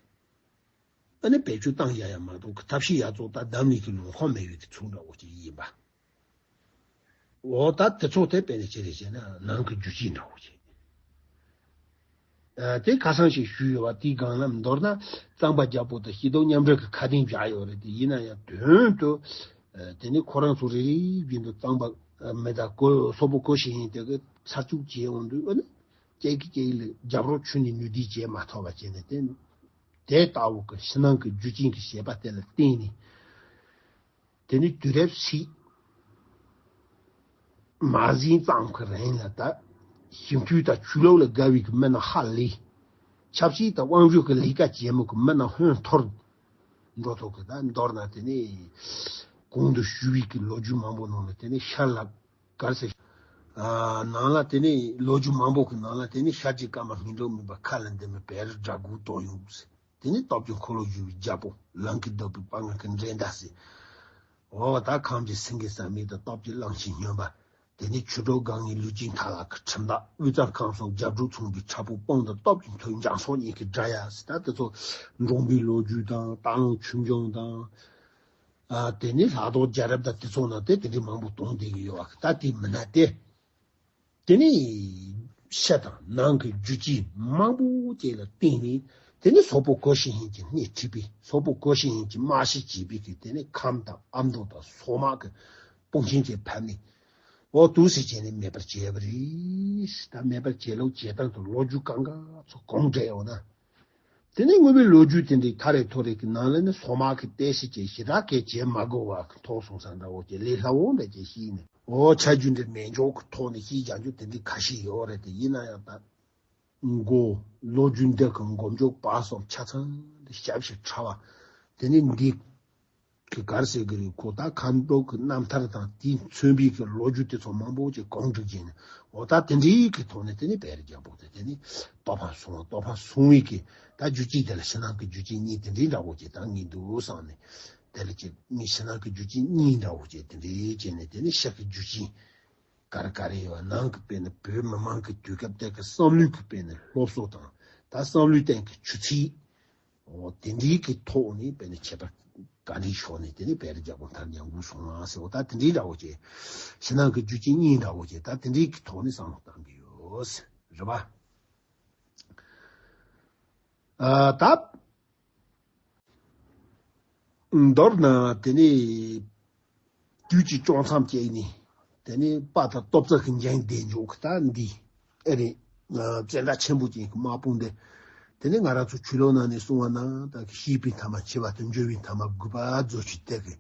ཨ་ནི་བེད་སྤྱོད་བཏང་ཡ་ཡ་མ་གཏོགས་གི་ཐབས་ཤེས་ཡ་ཚོ་ད་འདམ་ལུག་གི་ལུང་ཁོག་མེད་པའི་གི་ཚུལ་འདྲ་བོ་ཅིག་ཡིན་པ། འོ་ད་དེ་ཚོ་དེ་དཔེ་ནས་ཅི་རེད་ཟེར་ན་ནང་གི་རྒྱུ་རྐྱེན་འདྲ་བོ་ཅིག་ཨ། དེ་ཁ་སང་ཞིག་ཞུས་ཡོད་པ་དེའི་སྒང་ལ། མདོར་ན་གཙང་པ་རྒྱལ་པོ་དང་ཤེས་རྟོགས་མཉམ་འབྲེལ་གྱི་ཁ་གདེང་བཞག་ཡོད་རེད་དེ། ཡིན་ན་ཡང་དོན་དུ་ཨ། དེ་ནི་ཁོ་རང་ཚོ་རེ་རེ་བཞིན་དུ་གཙང་པ་ཨ། མི་དང་གོ་སོག་པོ་གོ་ཤེས་ཡིན་དེ་གི་ཚར་བཅུག་བྱས་ཡོང་དུས། ཨ་ནི་ཅིག་གིས་ཅིག་ལ་རྒྱབ་རོགས་ཁྱོན་ནས་ནུས་ལྡན་བྱེད་མ་ཐུབ་པ་བྱས་ནས། དེ་དེ་ལྟ་བུ་གི་ཕྱི་ནང་གི་རྒྱུ་རྐྱེན་གྱི་བྱེད་པ་དེ་ལ་བརྟེན་ནས། དེ་ནི་དུས་རབས་ཕྱེད་མ་ཟིན་ཙམ་གྱི་རིང་ལ་ད་ཞིང་དུད་དང་ཆོས་ལུགས་ལ་དགའ་བའི་གི་མི་རྣམས་ཧ་ལས། ཆབ་སྲིད་དང་དབང་འབྱོར་གྱི་ལས་ཀ་བྱེད་མི་གི་མི་རྣམས་ཧོན་འཐོར་འགྲོ་ཐུབ་གི། ད་མདོར་ན་དེ་ནི་གོང་དུ་ཞུས་པའི་གི་ལོ་རྒྱུས་མང་པོ་ནང་ལ་དེ་ནི་ཤར་ལ་གར་སེ། ཨ། ནང་ལ་དེ་ནི་ལོ་རྒྱུས་མང་པོ་གི་ནང་ལ་དེ་ནི་ཤར་གྱི་སྐར་མ་སྔོན་འགྲོ་མིན་པ་ཁ་ལ་འདི་མི་བེ་རི་དགྲ་འགུག་གཏོང་ཡོང་ཟེར། དེ་ནི་སྟོབས་ཀྱི་འཁོར་ལོ་བསྒྱུར་བའི་རྒྱལ་པོ། ལམ་གྱི་བདག་པོའི་དཔའ་རྔམ་གྱི་འགྲན་ཟླ་ཟེར། འོ་ད་ཁམས་ཀྱི་སེང་གེ་བསམ་མེད་དང་སྟོབས་ཀྱི་གླང་ཆེན་སྨྱོན་པ། དེ་ནི་ཆུ་དྲོད་སྒང་ནས་ལུས་ཅན་ཐ་ལག་གི་ཁྲིམས་བདག། དབུས་གཙང་ཁམས་གསུམ་རྒྱ་ཕྲུག་ཚོང་པའི་ཁྲ་ཕུག་དཔུང་དང་སྟོབས་ཀྱི་མཐུ་འཇང་སོགས་གཉིས་ཀྱི་དགྲ་ཡ་ཟེར། ད་དེ་ཚོ་འབྲོང་པའི་ལོ་རྒྱུས་དང་སྟག་ལུང་ཆོས་འབྱུང་དང་། ཨ། དེ་ནི་ལྷག་རྡོར་རྒྱལ་རབས་དང་དེ་ཚོ་ནང་དེ་དེ་འདྲའི་མང་པོ་གཏོང་བསྡད་ཀྱི་ཡོད་པ། ད་དེ་མིན་ན་དེ། དེ་ནི་ཕྱི་དང་ནང་གི་རྒྱུ་རྐྱེན་མང་པོ་ཅིག་ལ་བརྟེན་ནས། དེ་ནི་སོག་པོ་གོ་ཤེས་ཡིན་གྱི་སྣེ་ཁྲིད་པའི། སོག་པོ་གོ་ཤེས་ཡིན་གྱི་རྨང་གཞི་བྱས་པའི་གི་དེ་ནི་ཁམས་དང་ཨ་མདོ་དང་སོག་དམག་གི་དཔུང་ཆེན་དེ་ཕབ་ནས། འོ་དུས་སུ་བྱས་ནས་མེད་པར་བྱས་པ་རེད། ད་མེད་པར་བྱས་ལུགས་བྱེད་སྟངས་དང་ལོ་རྒྱུས་གང་ག་ཚོ་གང་འདྲ་ཡོད་ན། དེ་ནས་དངོས་པོའི་ལོ་རྒྱུས་དེ་འདྲའི་ཐ་རེ་ཐོ་རེ་གི་ནང་ལ་ནི་སོག་དམག་གི་རྟེན་གཞི་བྱས་ཞེ་དྲག་གི་བྱེད་མ་དགོས་པ་གི་ཐོག་སོང་ས་འདྲ་བོ་ཅིག་ལས་སླ་བོ་འདྲ་ཅིག་ཤེས་ནས། འོ་ཆ་རྒྱུས་འདི་མེད་འཇོག་གི་ཐོག་ནས་ཤེས་བྱ་རྒྱུ་དེ་འདྲའི་ཁ་ཤས་ཡོད་རེད་དེ། ཡིན་ན་ཡང་ད་མགོ་ལོ་རྒྱུས་འདི་གི་མགོ་མཇུག་བར་གསུམ་ཆ་ཚང་འདི་ཞབས་ཞུ་ཕྲ་བ་དེ་ནི་འདི། གི་གར་སེ་གི་རིགས་ཁོ་ད་ཁམས་ལོག་གི་རྣམ་ཐར་དང་དེས་མཚོན་པའི་གི་ལོ་རྒྱུས་དེ་ཚོ་མང་པོ་ཅིག་གང་སྒྲིག་བྱས་ནས། འོ་ད་དེ་འདྲའི་གི་ཐོག་ནས་དེ་ནི་བེ་རི་རྒྱལ་པོ་དེ་དེ་ནི་ལྟོ་ཕ་སོང་བ། ལྟོ་ཕ་སོང་བའི་གི་ད་རྒྱུ་རྐྱེན་དེ་ལ་ཕྱི་ནང་གི་རྒྱུ་རྐྱེན་གཉིས་དེ་འདྲའི་འདྲ་བོ་ཅིག་ད་ངེས་འདུག་བསམ་ནས། དེ་ལ་ཅིག་ངས་ཕྱི་ནང་གི་རྒྱུ་རྐྱེན་གཉིས་འདྲ་བོ་ཅིག་དེ་འདྲའི་བྱས་ནས། དེ་ནི་ཕྱི་གི་རྒྱུ་རྐྱེན་ག་རེ་ག་རེ་ཡོད། ནང་གི་དཔེར་ན་བོད་མི་མང་གི་དུས་སྐབས་དེ་གི་བསམ་བློའི་གི་དཔེར་ན་སློབ་གསོ་དང་། ད་བསམ་བློའི་སྟེང་གི་ཆུ་ཚད། འོ་དེ་འདྲའི་གི་ཐོག་ནས་དཔེར་ན་ཁྱད་པར་ག་འདྲའི་ཕྱོགས་ནས་དེ་ནི་བེ་རི་རྒྱལ་པོ་མཐར་ཉམས་རྒུད་སོང་ང་ཟེར། འོ་ད་དེ་འདྲའི་འདྲ་བོ་ཅིག་ཕྱི་ནང་གི་རྒྱུ་རྐྱེན་གཉིས་འདྲ་བོ་ཅིག་ད་དེ་འདྲའི་གི་ཐོག་ནས་བསམ་བློ་བཏང་གི་ཡོད་རེད་པ། ཨ། ད་མདོར་ན་དེ་ནི་དུས་ཀྱི་བཅོ་མཚམས་བཅད་ནས། དེ་ནི་དཔའ་དང་སྟོབས་རྩལ་གྱི་འགྱིང་བསྡད་འཇོག་གི་ད་འདི་ཨེ་རེད། བཙན་དྲག་ཆེན་པོ་ཅན་གྱི་དམག་དཔུང་འདི། དེ་ནི་ང་རང་ཚོ་ཆོས་ལུགས་ནང་ནས་གསུང་བ་ན་ད་གི་ཤེས་པའི་མཐའ་མ་འཆི་བ་དང་འབྱོར་བའི་མཐའ་མ་རྒུད་པ་རྫོགས་ཆོས་དེ་གི་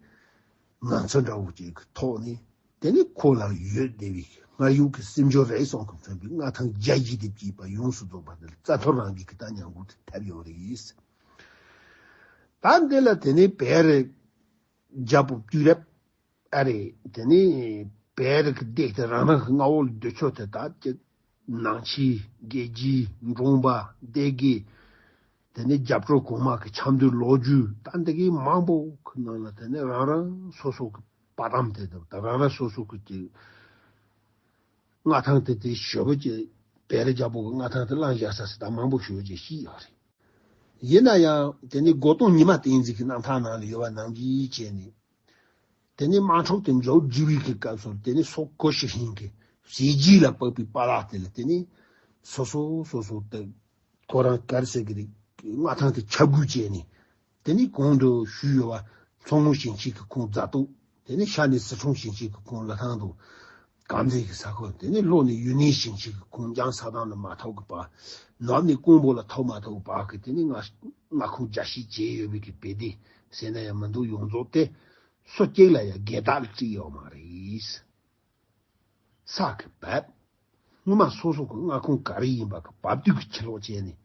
ངང་ཚུལ་འདྲ་བོ་ཅིག་གི་ཐོག་ནས། དེ་ནི་ཁོ་ལ་ཡོད་བསྡད་པའི་སྔར་ཡོད་ཀྱི་སེམས་སྦྱོར་རེ་ཟུང་གིས་མཚོན་པའི་མངའ་ཐང་རྒྱ་བཞི་དེ་བསྐྱེད་པ་ཡོངས་སུ་རྫོགས་པ་དེ་ལ་རྩ་ཐོར་རང་གི་གི་ད་ཉམས་རྒུད་དེ་ཐེབས་ཡོད་རེད། ད་འདི་ལ་དེ་ནི་བེ་རི་རྒྱལ་པོ་དུས་རབས་ཨ་རེ། དེ་ནི་བེ་རི་གི་སྡེ་དེ་རང་རང་གི་མངའ་འོག་ལ་སྡོད་ཆོག་དེ་ད་ཅི། ནང་ཆེན། རྒྱལ་རྒྱུད། འབྲོང་པ། སྡེ་དགེ། དེ་ནས་རྒྱབ་སྐྱོར་གོང་མ་གི་ཆབ་མདོའི་ལོ་རྒྱུས་ད་འདི་གའི་མང་པོ་གི་ནང་ལ་དེ་ནས་རང་རང་སོ་སོ་གི་པར་ཏམ་དེ་དང་ད་རང་རང་སོ་སོ་གི་ཀྱི་མངའ་ཐང་དེ་དེ་ཞེ་པོ་ཅིག་བེ་རི་རྒྱལ་པོ་གི་མངའ་ཐང་དེ་བླངས་བཞག་ས་ཟེར་ད་མང་པོ་ཞེ་པོ་ཅིག་ཤེས་ཡོད་རེད། ཡིན་ན་ཡང་དེ་ནི་སྒོ་སྟོང་ཉི་མ་བསྟན་འཛིན་གྱི་རྣམ་ཐར་ནང་ལ་ཡོད་པ་ནང་བཞིན་བྱས་ནས། དེ་ནི་དམག་འཁྲུག་དེ་མཇུག་བསྒྲིལ་བའི་གི་སྐབས་སུ་དེ་ནི་སོག་གོ་ཤི་ཧིན་གྱི་གཟི་བརྗིད་ལ་དཔག་པའི་པཱ་ལགས་དེ་ལ་དེ་ནི་སོ་སོ་སོ་སོ་དེ་ཁོ་རང་ག་རེ་ཟེར་གི་རེད། མངའ་ཐང་དེ་ཆབ་འགུལ་བྱས་ནས། དེ་ནི་གོང་དུ་ཞུས་ཡོད་པ་མཚོ་སྔོན་ཞིང་ཆེན་གྱི་ཁོངས་རྫ་ཏོག་དེ་ནི་ཤར་ནས་སི་ཁྲོན་ཞིང་ཆེན་གྱི་ཁོངས་ལི་ཐང་དུ་དཀར་མཛེས་ཀྱི་ས་ཁུལ། དེ་ནི་ལྷོ་ནས་ཡུན་ནན་ཞིང་ཆེན་གྱི་ཁོངས་འཇང་ས་ཐང་ལ་མ་ཐོག་གི་བར། ནུབ་ནས་ཀོང་པོ་ལ་ཐོག་མ་ཐོག་གི་བར་གྱི་དེ་ནི་མངའ་མངའ་ཁོངས་རྒྱ་བཤད་བྱས་ཡོད་པའི་གི་བེ་དེ་ཟེར་ན་ཡང་མི་འདུག་ཡོངས་རྫོགས་དེ་སོ་གཅིག་ལ་ཡང་སྒེར་བདག་ལ་བརྩིས་ཡོད་མ་རེད། ས་གི་བབ། སྔོན་མ་སོ་སོ་གི་མངའ་ཁོངས་ག་རེ་ཡིན་པ་གི་བབ་དུས་ཀྱི་ཕྱིར་ལོག་བྱས་ནས།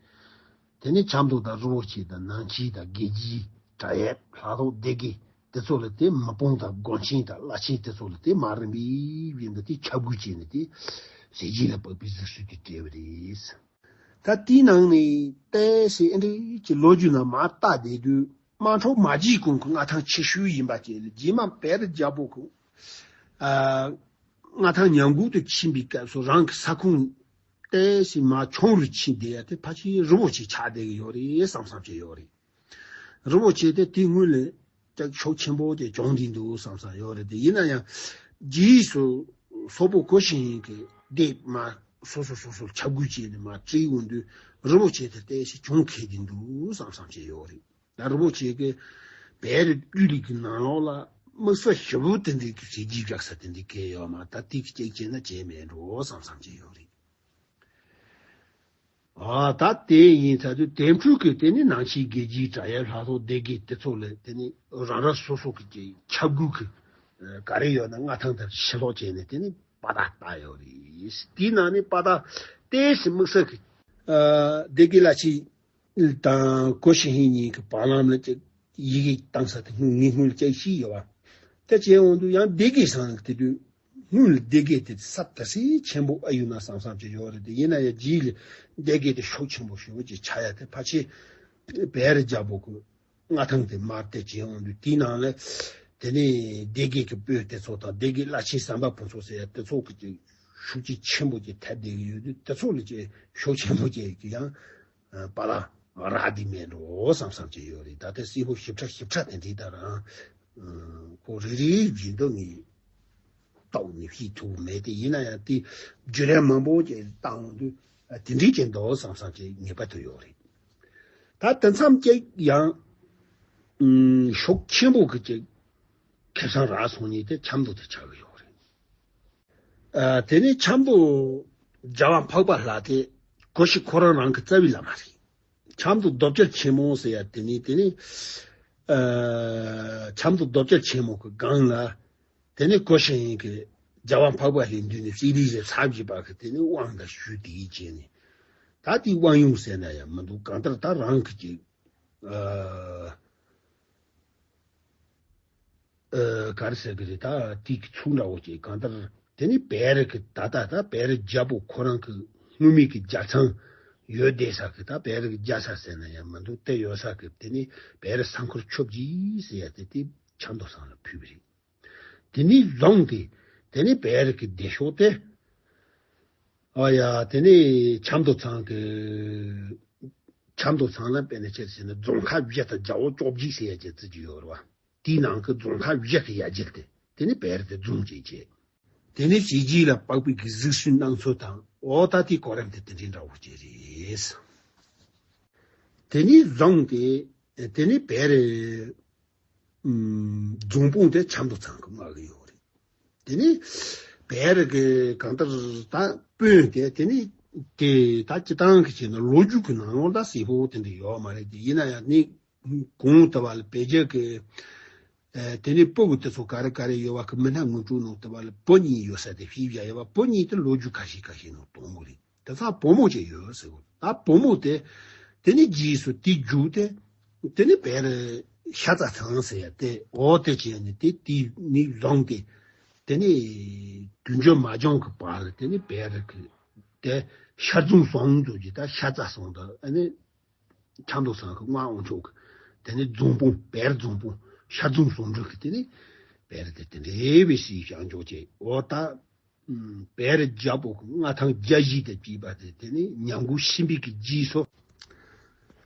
དེ་ནས་ཆབ་མདོ་དང་རི་བོ་ཆེ་དང་ནང་ཆེན་དང་དགེ་རྒྱས་བྲག་གཡབ་ལྷ་ཐོག་སྡེ་དགེ་དེ་ཚོ་ལ་དེ་མི་སྤུངས་དང་དགོན་ཆེན་དང་བླ་ཆེན་དེ་ཚོ་ལ་དེ་མ་རིམ་པས་བཞིན་དུ་དེ་ཁྱབ་བསྒྲགས་བྱས་ནས་དེ་གཟི་བརྗིད་ལ་དཔག་པའི་གཟིགས་ཚུལ་དེ་བྲིས་པ་རེད། ད་དེའི་ནང་ནས་ཏོག་ཙམ་ཨེ་འདྲའི་གི་ལོ་རྒྱུས་ནང་མར་བལྟས་བསྡད་དུས་དམག་འཁྲུག་མ་བརྗེད་གོང་གི་མངའ་ཐང་ཆེ་ཤོས་ཡིན་པ་བཅས་ལ་རྗེས་མ་བེ་རི་རྒྱལ་པོ་གི་ཨ་མངའ་ཐང་ཉམས་རྒུད་དུ་ཕྱིན་པའི་སྐབས་སུ་རང་གི་ས་ཁོངས་ཏོག་ཙམ་མར་ཆུང་རུ་ཕྱིན་བསྡད་ཡ་དེ་ཕལ་ཆེར་རི་བོ་ཆེ་ཆགས་བསྡད་ཀྱི་ཡོད་རེད་བསམ་བསམ་བྱས་ཡོད་རེད། རི་བོ་ཆེ་དེ་དེའི་སྔོན་ལ་ཀྱང་ཤུགས་ཆེན་པོ་དེ་བྱུང་བསྡད་འདུག་བསམ་བསམ་ཡོད་རེད། དེ་ཡིན་ན་ཡང་རྗེས་སུ་སོག་པོ་གོ་ཤིན་ཧིན་གྱི་སྡེ་མར་སོ་སོ་སོ་སོར་ཁྱབ་བསྒྲགས་བྱས་ནས་མར་བྲིས་ཡོང་དུས་རི་བོ་ཆེ་དེ་ཏོག་ཙམ་ཆུང་ཁེ་བསྡད་འདུག་བསམ་བསམ་བྱས་ཡོད་རེད། ད་རི་བོ་ཆེ་གི་བེ་རི་ཀླུ་རིགས་ཀྱི་ནང་ལོགས་ལ་དམིགས་བསལ་ཞེ་པོ་དེ་འདྲའི་གི་གཟི་བརྗིད་རྒྱག་ས་དེ་འདྲའི་གི་ཡོད་མ་རེད། ད་དེ་གི་གཅིག་བྱས་ན་བྱས་མེད་འགྲོ་བསམ་བསམ་བྱས་ཡོད་རེད། ཨ་ད་དེ་ཡིན་ཚར་དུས་དེ་འཕྲོས་ཀྱི་དེ་ནི་ནང་ཆེན་དགེ་རྒྱས་བྲག་གཡབ་ལྷ་ཐོག་སྡེ་དགེ་དེ་ཚོ་ལ་དེ་ནི་རང་རང་སོ་སོ་གི་ཀྱི་ཁྱབ་བསྒྲགས་ཀྱི་ག་རེ་ཡོད་ན་མངའ་ཐང་དེར་ཕྱིར་ལོག་བྱས་ནས་དེ་ནི་པ་ད་ལྟ་ཡོད་རེད། དེའི་ནང་ནས་པ་ད་ཏོག་ཙམ་དམིགས་བསལ་གྱི་ཨ་སྡེ་དགེ་བླ་ཆེན་དང་གོ་ཤིན་ཧིན་གཉིས་ཀྱི་བར་ལམ་ལ་ཅིག་ཡི་གེ་བཏང་ས་དེ་སྔོན་ངས་སྔོན་ལ་ཅིག་ཤེས་ཡོད་པ། དེ་བྱས་འོང་དུས་ཡང་སྡེ་དགེ་སང་དེ་དུས་སྔོན་ལ་སྡེ་དགེ་དེ་ས་དེ་སྲིད་ཆེན་པོ་ཨ་ཡོད་ན་བསམ་བསམ་ཅིག་ཡོད་རེད། དེ་ཡིན་ན་ཡང་རྗེས་ལ་སྡེ་དགེ་དེ་ཤུགས་ཆེན་པོ་ཞེ་པོ་ཅིག་ཆགས་ཡ་དེ་ཕལ་ཆེར་བེ་རི་རྒྱལ་པོ་གི་མངའ་ཐང་དེ་མར་དེ་བྱས་འོང་དུས་དེའི་ནང་ལ་དེ་ནས་སྡེ་དགེ་གི་དཔོན་དེ་ཚོ་དང་སྡེ་དགེ་བླ་ཆེན་ཟམ་པ་ཕུན་ཚོགས་ཟེར་ཡ་དེ་ཚོ་གི་ཅིག་ཤུགས་རྐྱེན་ཆེན་པོ་ཅིག་ཐེབས་བསྡད་ཀྱི་ཡོད་དུས་དེ་ཚོ་ལ་ཅིག་ཤུགས་ཆེན་པོ་ཅིག་ཡང་པཱ་ལགས་རག་བསྡད་མེད་འགྲོ་བསམ་བསམ་ཅིག་ཡོད་རེད། ད་ལྟ་གསལ་པོ་ཞིབ་ཕྲ་ཞིབ་ཕྲ་དེ་འདྲའི་ད་རང་ཁོ་རེ་རེ་བཞིན་དུ་ངས་རྟོགས་ནས་ཤེས་ཐུབ་མེད་དེ། ཡིན་ན་ཡང་དེ་བརྒྱུད་རིམ་མང་པོ་ཅིག་བཏང་འོང་དུས་དེ་འདྲའི་ཅིག་འདུག་བསམ་བསམ་ཅིག་ངེས་པར་དུ་ཡོད་རེད། ད་དེ་མཚམས་ཅིག་ཡང་ཤུགས་ཆེན་པོ་གི་ཅིག་ཁེ་བཟང་རག་སོང་ནས་དེ་ཆབ་མདོ་དེ་ཆགས་ཀྱི་ཡོད་རེད། ཨ་དེ་ནས་ཆབ་མདོ་རྒྱལ་བ་འཕགས་པ་ལྷ་དེ་གོ་ཤྲི་ཁོ་རང་རང་གི་རྩ་བའི་བླ་མ་རེད། ཆབ་མདོ་རྡོ་གཅལ་ཆེན་མོ་ཟེར་ཡ་དེ་ནི་དེ་ནི་ཨ་ཆབ་མདོ་རྡོ་གཅལ་ཆེན་མོ་གི་སྒང་ལ་དེ་ནི་གོ་ཤྲི་ཧིན་གྱི་རྒྱལ་བ་འཕགས་པ་ལྷའི་མདུན་ནས་གསེར་ལས་རས་ཚར་བཞི་པ་གི་དེ་ནི་དབང་དང་ཞུས་དེ་ཡིས་བྱས་ནས་ད་དེའི་དབང་ཡོང་ཟེར་ན་ཡང་མི་འདུག་གང་ལྟར་ད་རང་གི་ཅིག་ཨ། ཨ་ག་རེ་ཟེར་གི་རེད། ད་དེ་གི་ཚུགས་འདྲ་བོ་ཅིག་གང་ལྟར་དེ་ནི་བེ་རི་གི་ད་ལྟ་ད་བེ་རི་རྒྱལ་པོ་ཁོ་རང་གི་སྔོན་མའི་གི་རྒྱལ་ཚང་ཡོད་བསྡད་ས་གི་ད་བེ་རི་གི་རྒྱལ་ས་ཟེར་ན་ཡང་མི་འདུག་དེ་ཡོད་ས་གི་དེ་ནི་བེ་རི་ས་འཁོར་ཆོས་རྗེ་ཟེར་ཡ་དེ་དེ་ཆབ་མདོ་ཚང་ལ་ཕུལ་བ་རེད། དེ་ནས་བཟུང་སྟེ་དེ་ནས་བེ་རི་གི་སྡེ་ཤོག་དེ། ཨ་ཡ་དེ་ནས་ཆབ་མདོ་ཚང་གི་ཆབ་མདོ་ཚང་ལ་དཔེར་ན་ཆེད་ཟེར་ན་རྫོང་ཁག་བཞི་དང་རྒྱལ་པོ་བཅོ་བརྒྱད་ཟེར་ཡ་ཅིག་བརྩི་གི་ཡོད་རེད་བ། དེའི་ནང་གི་རྫོང་ཁག་བཞི་གི་ཡ་གྱལ་དེ་དེ་ནས་བེ་རི་དེ་རྫོང་ཅིག་བྱས། དེ་ནས་གཟི་བརྗིད་ལ་དཔག་པའི་གི་གཟིགས་ཚུལ་སྣང་ཚུལ་དང་འོ་ད་དེའི་གོ་རིམ་དེ་དེ་འདྲའི་འདྲ་བོ་ཅིག་རེད། དེ་ནས་བཟུང་སྟེ་དེ་ནས་བེ་རི་ཨུམ། རྫོང་དཔོན་དེ་ཆབ་མདོ་ཚང་གི་མངའ་གི་ཡོད་རེད། དེ་ནས་བེ་རི་གི་གང་ལྟར་ད་དཔོན་དེ་དེ་ནས་དེ་ད་སྤྱི་བཏང་གི་བྱས་ན་ལོ་རྒྱུས་ཀྱི་ནང་ལོགས་ད་གསལ་པོ་དེ་འདྲ་ཡོད་མ་རེད་དེ། ཡིན་ན་ཡང་ནི་གོང་དུ་བ་ལ་བེ་རྒྱལ་གི་ཨ་དེ་ནས་སྤུ་གུ་དེ་ཚོ་ག་རེ་ག་རེ་ཡོད་བ་གི་མི་སྣ་དངོས་གྲུབ་ནང་དུ་བ་ལ་བུ་གཉིས་ཡོད་ས་དེ་ཤེས་བཞག་ཡོད་བ། བུ་གཉིས་དེ་ལོ་རྒྱུས་ཁ་ཤས་ཁ་ཤས་ནང་གཏོང་གི་རེད། དེ་ཚང་བུ་མོ་ཅིག་ཡོད་ཟེར་གོ། ད་བུ་མོ་དེ་དེ་ནི་རྗེས་སུ་དེ་རྒྱུགས་ཏེ་དེ་ནི་བེ་རི་ཤ་ཚ་ཚང་ཟེར་ཡ་དེ་འོ་དེ་བྱས་ནི་དེ་དེ་ནི་བཟུང་སྟེ་དེ་ནི་དུས་འགྱུར་མ་བྱུང་གི་བར་ལ་དེ་ནི་བེ་རི་གི་དེ་ཤར་རྫོང་སོང་འདུག་ཅིག་ད་ཤ་ཚ་སོང་ད་ཨ་ནི་ ཆབ་མདོ་ཚང་གི་མངའ་དབང་ཕྱོགས་ཀྱི་དེ་ནི་རྫོང་དཔོན་བེར་རྫོང་དཔོན་ཤར་རྫོང་ཟུང་འབྲེལ་གྱི་དེ་ནི་བེར་དེ་དེ་འདྲའི་བའི་ཞིག་བྱང་ཕྱོགས་ཀྱི་འོ་ད་བེར་རྒྱལ་པོ་གི་མངའ་ཐང་རྒྱལ་བཞི་དེ་བྲིས་པ་དེ་དེ་ནི་ཉང་གུ་ཤིང་པའི་གི་རྗེས་སུ།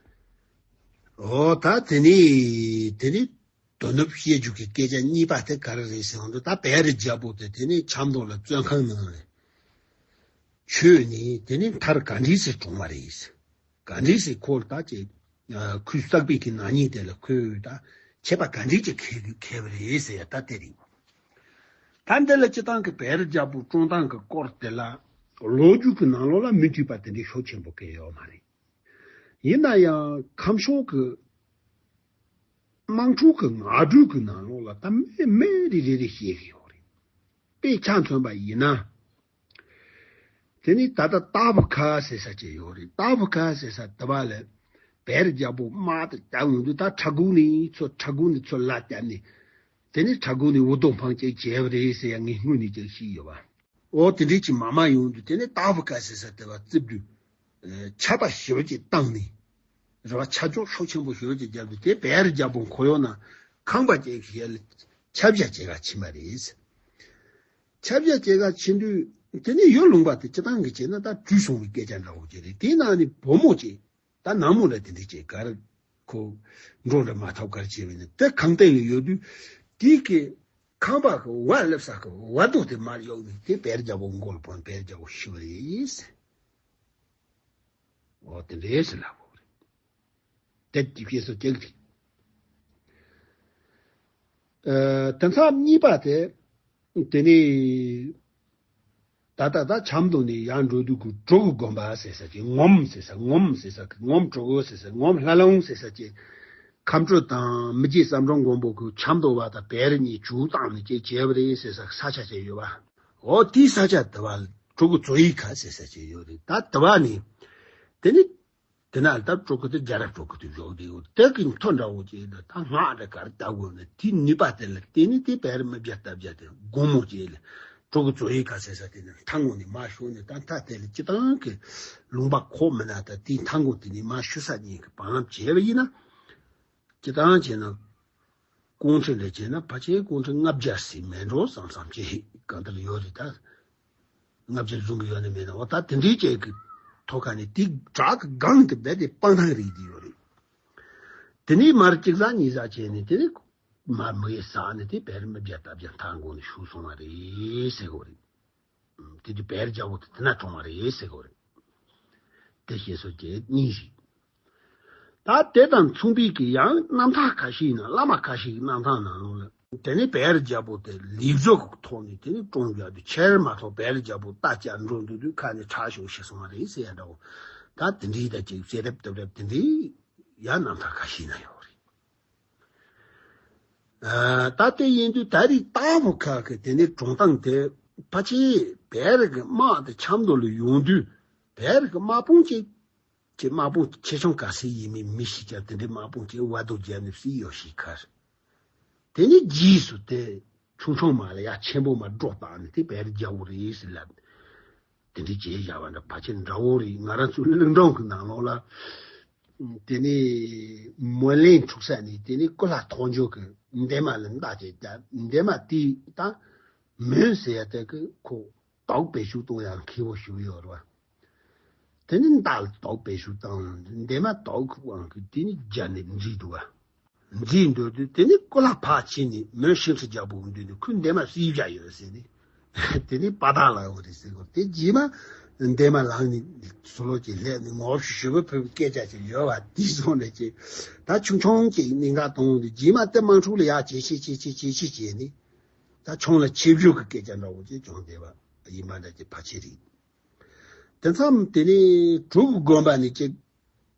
འོ་ད་དེ་ནི་དེ་ནི་དོ་ནུབ་བཤད་རྒྱུ་གི་སྐད་ཆ་གཉིས་པ་དེ་ག་རེ་རེད་ཟེར་བ་འདུག་ད་བེ་རི་རྒྱལ་པོ་དེ་དེ་ནས་ཆབ་མདོ་ལ་བཙོན་ཁང་ནང་ལ་ཆོད་ནས་དེ་ནས་མཐར་ག་འདྲས་སེ་གྲོངས་པ་རེད། ག་འདྲས་སེ་ཁོ་ལ་ད་ཅེ་ཁུ་བསགས་པའི་གི་ན་ནིང་དེ་ལ་ཁོས་ད་ཆད་པ་ག་འདྲས་ཀྱི་ཁེལ་ཁེལ་བ་རེད་ཟེར་ཡ་ད་དེ་རེད། ད་འདི་ལ་སྤྱི་བཏང་གི་བེ་རི་རྒྱལ་པོ་བཀྲོངས་སྟངས་ཀྱི་སྐོར་དེ་ལ་ལོ་རྒྱུས་ཀྱི་ནང་ལོགས་ལ་མི་མཐུན་པ་དེ་འདྲའི་ཤུགས་ཆེན་པོ་གང་ཡོད་མ་རེད། ཡིན་ན་ཡང་ཁམས་ཕྱོགས་ཀྱི་དམངས་ཁྲོད་ཀྱི་ངག་སྒྲོས་ཀྱི་ནང་ལོགས་ལ་ད་མི་མི་རེ་རེ་རེ་བཤད་ཀྱི་ཡོད་རེད། དཔེ་ཆ་མཚོན་པ་ཡིན་ན། དེ་ནི་ད་ལྟ་ཏཱ་བུ་ཁ་ཟེར་ས་ཅིག་ཡོད་རེད། ཏཱ་བུ་ཁ་ཟེར་ས་དེ་བ་ལ་བེ་རི་རྒྱལ་པོ་དམག་དེ་བཏང་ཡོང་དུས་ད་ཁྲ་གུ་ནི་ཚོ་ཁྲ་གུ་ནི་ཚོ་ལ་བསྟན་ནས་དེ་ནི་ཁྲ་གུ་ནི་འུ་དོ་འཕང་ཅིག་བྱས་པ་རེད་ཟེར་ཡ་ངས་སྔོན་ནས་ཅིག་ཤེས་ཡོད་པ། འོ་དེ་འདྲའི་ཅིག་མ་མ་ཡོང་དུས་དེ་ནི་ཏཱ་བུ་ཁ་ཟེར་ས་དེ་བ་རྩིབ་དུས། ཆད་པ་ཞེ་པོ་ཅིག་བཏང་ནས། རེ་བ་ཆ་འཇོག་ཤུགས་ཆེན་པོ་ཞེ་པོ་ཅིག་བརྒྱབ་དུས་དེ་བེ་རི་རྒྱལ་པོ་ཁོ་ཡོང་ན་ཁང་པ་ཅིག་གི་ཡ་ལ་ཆབ་བཞག་བྱེད་ག་ཕྱིན་པ་རེད། ཆབ་བཞག་བྱེད་ག་ཕྱིན་དུས་དེ་ནས་ཡུལ་ལུང་པ་དེ་སྤྱི་བཏང་གི་བྱས་ན་ད་བྲོས་སོང་བའི་སྐད་ཆ་འདྲ་བོ་ཅིག་རེད། དེའི་ནང་ནས་བུ་མོ་ཅིག་ད་ནང་མོ་ལ་དེ་འདྲ་ཅིག་གར་ཁོ་འགྲོ་འདྲ་མ་ཐོབ་གར་བྱས་པས་ནི་དེ་ཁང་སྟེང་ལ་ཡོད་དུས་དེའི་གི་ཁང་པ་གི་བ་སླེབས་ས་གི་བ་དོ་དེ་མར་གཡུགས་ནས་དེ་བེ་རི་རྒྱལ་པོ་མགོ་ལ་བོན་བེ་རི་རྒྱལ་པོ་ཤི་བ་རེད། འོ་དེ་འདྲས་སུ་ལབ་དགོས་རེད། དེ་དེ་སྐྱེས་སུ་སྐྱེ་གི་རེད། དེ་མཚམས་གཉིས་པ་དེ་དེ་ནས་ད་ལྟ་ད་ཆབ་མདོ་ནས་ཡར་འགྲོ་དུས་ཀྱི་གྲུ་གུ་དགོན་པ་ཟེར་ས་ཅིག་ངོམ་ཟེར་ས་ངོམ་ཟེར་ས་ངོམ་གྲུ་གུ་ཟེར་ས་ངོམ་ལྷ་ལུང་ཟེར་ས་ཅིག་ཁམས་སྤྲུལ་དང་མི་རྗེ་བསམ་གྲུབ་མགོན་པོ་གི་ཆབ་མདོ་བ་དང་བེ་རི་གཉིས་ཇུས་བཏང་ནས་ཅིག་བྱས་པ་རེད་ཟེར་ས་ས་ཆ་ཅིག་ཡོད་པ། འོ་དེའི་ས་ཆ་དེ་བ་གྲུ་གུ་ཙོ་ཡི་ཁ་ཟེར་ས་ཅིག་ཡོད་རེད། ད་དེ་བ་ནི་དེ་ནི་དེ་ན་ད་གྲུ་གུ་དེ་རྒྱ་ར་གྲུ་གུ་དེ་བཞག་དེ་ཡོད་དེ་གི་མཐོ་འདྲ་བོ་ཅིག་ད་ད་སྔགས་འདྲ་གར་ལྟ་དགོས་ན་དེའི་ནུས་པ་དེ་ལ་བརྟེན་ནས་དེ་བེ་རི་མི་བརྒྱ་སྟ་བརྒྱ་དེ་དགོང་མོ་ཅིག་ལ་གྲུ་གུ་ཙོ་ཡི་ཁ་ཟེར་ས་དེ་ནི་མཐའ་ངོ་ནས་མ་ཤོར་ནས་ད་མཐའ་དེ་ལ་སྤྱི་བཏང་གི་ལུང་པ་ཁོག་མི་ན་ད་དེའི་མཐའ་ངོ་དེ་ནས་མ་ཤོར་ས་གཉིས་ཀྱི་བང་ལམ་བྱས་པ་ཡིན་ན། སྤྱི་བཏང་བྱས་ན། ཀོང་ཁྲི་ལས་བྱས་ན་ཕལ་ཆེར་ཀོང་ཁྲི་ལྔ་བརྒྱ་ཟིན་མེད་འགྲོ་བསམ་བསམ་བྱེད་གང་ལྟར་ཡོད་རེད་ད། ལྔ་བརྒྱ་བཟུང་གི་ཡོད་ན་མེད་ན་འོ་ད་དེ་འདྲའི་ཅིག་གི་ཐོག་ཁ་ནས་དེ་བྲག་གི་སྒང་དུ་རྦད་དེ་སྤང་ཐང་རིགས་དེ་ཡོད་རེད། དེ་ནས་མར་གཅིག་ཟ་གཉིས་ཟ་བྱས་ནས་དེ་ནས་མར་མི་ཡི་ཟག་ནས་དེ་བེ་རི་མི་བརྒྱ་སྟ་བརྒྱ་མཐའ་འགོ་ནས་ཞུགས་སོང་བ་རེད་ཟེར་གོ་རེད། དེ་དུས་བེ་རི་རྒྱལ་པོ་དེ་དེ་ན་གྲོངས་པ་རེད་ཟེར་གོ་རེད། དེ་ཞེས་སོགས་བརྒྱད་གཉིས་ཤིག་ད་དེ་དང་མཚུངས་པའི་གི་ཡང་རྣམ་ཐར་ཁ་ཤས་ཡིན་ན་བླ་མ་ཁ་ཤས་ཀྱི་རྣམ་ཐར་ནང་ལོགས་ལ་དེ་ནས་བེ་རི་རྒྱལ་པོ་དེ་ལས་བཟོ་གི་ཐོག་ནས་དེ་ནས་བཀྲོངས་བཞག་དུས་ཁྱེར་མ་ཐོག་བེ་རི་རྒྱལ་པོ་རྟ་བཅག་འགྲོ་འདུག་དུས་ཁ་ནས་ཁྲག་ཤོག་ཤི་སོང་བ་རེད་ཟེར་ཡ་འདྲ་བོ། ད་དེ་འདྲའི་ད་ཅིག་ཟེར་རབ་རྟབ་རབ་དེ་འདྲའི་ཡང་རྣམ་ཐར་ཁ་ཤས་ན་ཡོད་རེད། ད་དེ་ཡིན་དུས་ད་རེས་ཏཱ་བུ་ཁ་གི་དེ་ནས་གྲོངས་སྟངས་དེ་ཕལ་ཆེར་བེ་རི་གི་དམག་དེ་ཆབ་མདོ་ལ་ཡོང་དུས་བེ་རི་གི་དམག་དཔུང་ཅིག་ཅིག་དམག་དཔུང་ཆེ་ཆུང་ག་ཚོད་ཡིན་མིན་མི་ཤེས་ཀྱང་དེ་འདྲའི་དམག་དཔུང་ཅིག་བར་དུ་བརྒྱབ་ནས་བསད་ཡོད་ཤེས་ཁར། དེ་ནས་རྗེས་སུ་དེ་ཆུང་ཆུང་མ་ལ་ཡ་ཆེན་པོ་མ་སྒྲོག་བཏང་ནས་དེ་བེ་རི་རྒྱལ་པོ་རེད་ཟེར་ལབ། དེ་འདྲའི་བྱས་བཞག་པ་འདྲ་ཕལ་ཆེར་འདྲ་བོ་རེད། ང་རང་ཚོའི་གླིང་སྒྲུང་གི་ནང་ལོགས་ལ། དེ་ནས་མོན་གླིང་འཁྲུག་ས་ནས་དེ་ནས་སྐུ་ལྷ་ཐོག་འཇོག་གི་འདན་མ་ལ་མདའ་བྱས་བརྒྱབ། འདན་མ་དེ་ད་མོན་ཟེར་ཡ་དེ་གི་ཁོ་དོག་པའི་ཤུགས་གཏོང་ཡང་མཁས་པོ་ཞིག་ཡོད་རེད་བ། དེ་ནས་མདའ་ལ་དོག་པའི་ཤུགས་བཏང་འདན་མ་དོག་གི་དབང་གིས་དེ་ནས་རྒྱ་ནས་འཛིན་འདུག་བ། འཛིན་འདོད་དུས་དེ་ནི་ཀུ་ལ་ཕར་ཕྱིན་ནས་མོན་ཤིང་སུ་རྒྱལ་པོ་མདུན་དུ་ཁོས་འདན་མ་བསད་བཞག་ཡོད་ཟེར་ནས། དེ་ནི་པ་དང་ལ་ཡོད་རེད་ཟེར་གོ། དེ་རྗེས་མ་འདན་མ་ལངས་ནས་ཟུར་ལོག་ཅིག་སླེབས་ནས་ངོ་ཤེས་ཞུ་བ་ཕུལ་བའི་སྐད་ཆ་ཅིག་ཡོད་བ་དེ་སོང་ནས་ཅིག་ད་ཆུང་ཆུང་ཅིག་གནད་འགག་གཏོང་དུས་རྗེས་མ་དེ་དམངས་ཁྲོད་ལ་ཡར་ཇེ་ཆེ་ཇེ་ཆེ་ཇེ་ཆེ་བྱས་ནས་ད་ཆུང་ལ་ཆེ་བཞུགས་ཀྱི་སྐད་ཆ་འདྲ་བོ་ཅིག་བྱུང་བསྡད་པ་ཡིན་པ་འདྲ་ཅིག་ཕལ་ཆེར་རེད། དེ་མཚམས་དེ་ནས་གྲུ་གུ་དགོན་པ་ནས་ཅིག་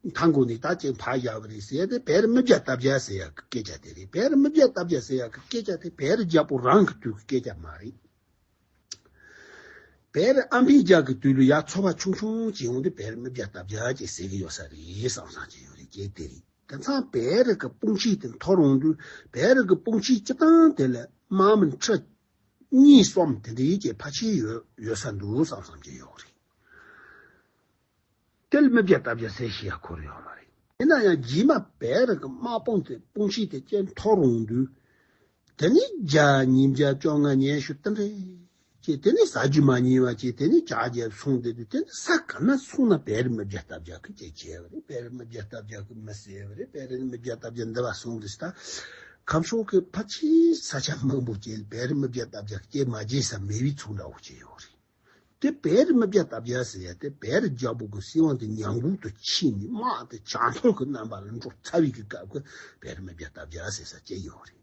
མཐའ་འགོ་ནས་ད་ཅིག་ཕར་བཞག་པ་རེད་ཟེར་ཡ་དེ་བེ་རི་མི་བརྒྱ་སྟ་བརྒྱ་ཟེར་ཡ་གི་སྐད་ཆ་དེ་རེད། བེ་རི་མི་བརྒྱ་སྟ་བརྒྱ་ཟེར་ཡ་གི་སྐད་ཆ་དེ་བེ་རི་རྒྱལ་པོ་རང་གི་དུས་ཀྱི་སྐད་ཆ་མ་རེད། བེ་རི་ཨམ་བི་རྒྱལ་གྱི་དུས་ལ་ཡ་ཚོ་བ་ཆུང་ཆུང་ཅིག་ཡོང་དུས་བེ་རི་མི་བརྒྱ་སྟ་བརྒྱ་ཅིག་ཟེར་གི་ཡོད་ས་རེད་བསམ་བསམ་ཅིག་ཡོད་རེད། སྐད་དེ་རེད། དེ་མཚམས་བེ་རི་གི་དཔུང་ཤུགས་དེ་མཐོ་རུ་འོང་དུས་བེ་རི་གི་དཔུང་ཤུགས་སྤྱི་བཏང་དེ་ལ་དམག་མི་ཁྲི་གཉིས་གསུམ་དེ་འདྲའི་ཅིག་ཕལ་ཆེར་ཡོད་ཡོད་ས་འདུག་བསམ་བསམ་ཅིག་ཡོད་རེད། དེ་ལ་མི་བརྒྱ་སྟ་བརྒྱ་ཟེར་ཤེས་ཡ་ཁོ་རང་ཡོད་མ་རེད། ཡིན་ན་ཡང་རྗེས་མ་བེ་རི་གི་དམག་དཔུང་དེ་དཔུང་ཤེད་དེ་སྐྱེ་མཐོ་རུ་འོང་དུས། དེ་ནི་བརྒྱ་ཉིས་བརྒྱ་བཅོ་ལྔ་ཉི་ཤུ་རྟ་རེ་བྱས། དེ་ནི་ཟ་རྒྱུ་མ་ཉེས་པ་བྱས། དེ་ནི་ཇག་རྒྱབ་སོང་དེ་དུས། དེ་ནི་ས་ག་ན་སོང་ན་བེ་རི་མི་བརྒྱ་རྟ་བརྒྱ་གི་ཅིག་བྱས་པ་རེད། བེ་རི་མི་བརྒྱ་རྟ་བརྒྱ་གི་མི་བསད་པ་རེད། བེ་རི་མི་བརྒྱ་རྟ་བརྒྱ་འདི་བ་སོང་དུས་ད་ཁམས་ཕྱོགས་ཀྱི་ཕལ་ཆེར་ས་ཆ་མང་པོ་ཅིག་བེ་རི་མི་བརྒྱ་རྟ་བརྒྱ་སྐྱེལ་མ་བྱས་ས་མེད་པའི་ཚུལ་འདྲ་བོ་ཅིག་ཡོད་རེད། དེ་བེ་རི་མི་བརྒྱ་རྟ་བརྒྱ་ཟེར་ཡ་དེ་བེ་རི་རྒྱལ་པོ་གི་སྲིད་དབང་དེ་ཉམས་རྒུད་དུ་ཕྱིན་ནས་དམག་དེ་ཇེ་མཐོ་གི་རྣམ་པ་ལ་འགྲོ་ཚར་བའི་གི་སྐབས་ཀྱི་བེ་རི་མི་བརྒྱ་རྟ་བརྒྱ་ཟེར་ས་ཅིག་ཡོད་རེད།